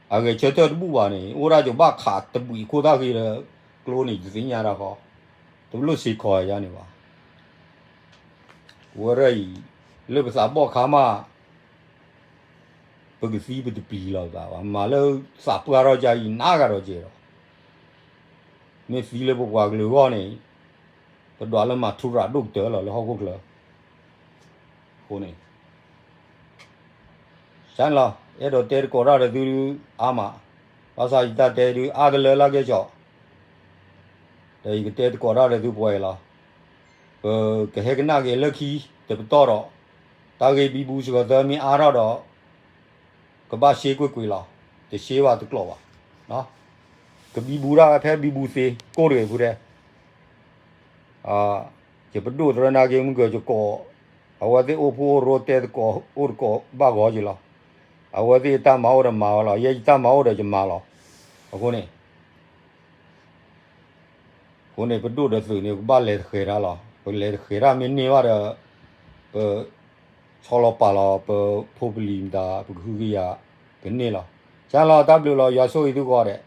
အဂဲၤဆၢထၢၣ်တဘူၣ်ဘၣ်န့ၣ် အိၣ်ဒၣ်ကဘၣ်ခးတဘှံးခိၣ်သၣ်ဃံဒီး ကျိန့ၣ် ယတသ့ၣ်ညါတၢ်ဃီ, တလိၣ်စ့ၢ်ကီးယါန့ၣ်ဘၣ်. ဝဲဒၣ်အံၤ လၢပသးဘီၣ်ခါမး ပကသံပတပျံၤလီၤပသးဘၣ်, မၤလၢသးပှၢ်ထီၣ်ကါအံၤ နးဂၤဒီးကဲဒီး, မ့ၢ်သံလၢပပှၤကလုာ်အဂီၢ်န့ၣ် ပဒွးလၢမၤထူရၤဒိၣ်ကတၢၢ်လီၤ လၢဟီၣ်ခိၣ်ချၢအဃိန့ၣ် ကန့ၣ်လီၤ. အဲၣ်ဒိးတဲသကိးတၢ်ဒီးသုအါမး, ဘၣ်ဆၣ်ယတၢ်တဲဒုးအါကလၢလၢကဲကီး, ဒီးယကတဲသကိးတၢ်ဒီးသုပှဲၤလီၤ. ပကဟဲကနၣ်က့ၤလၢခံတပတီၢ်ဒီး, တၢ်ဂ့ၢ်ဘံဘူစှၤသၢမ့ၢ်အါထီၣ်ဒီး ကဘၣ်ရှဲကွ့ၢ်ကွ့ၢ်လီၤ. တရှဲဘၣ်တကျိၤဘၣ်. ကဘံဘူဒၣ်ဝဲဖဲဘံဘူသ့ကိၣ်တဂ့ၤဖုတဲ ယပဒိၣ်သရၣ်နာ်က့မုၢ်ကၢၤယကိး, အဝဲသ့ၣ်အိၣ်ဖှိၣ်အိၣ်ရိတဲသကိးအိၣ်သကိးဘၣ်ဂီၤက့ၤလီၤ. အဝဲသ့ၣ်တၢ်မၤအိၣ်ဒီးမၤဝဲလီၤ. ယဲယတၢ်မၤအိၣ်ဒီးယမၤလီၤ. အဃိန့ၣ် အဃိန့ၣ် ပဒိၣ်ဒီးသုးန့ၣ် ပကဘၣ်လဲၤတဃဲၤတၢ်လီၤ. ပလဲၤတဃဲၤတၢ်မ့ၢ်န့ၢ်ဘၣ်ဒီး ပဆီလီၤပာ်လီၤ ပဖိပလံၤမတၤ ပကဟုကယာ်ကန့ၢ်လီၤ. ကန့ၣ်လီၤ တၢ်ဘျုးလီၤ ယွၤဆိၣ်ဂ့ၤသုကိးဂၤဒဲး.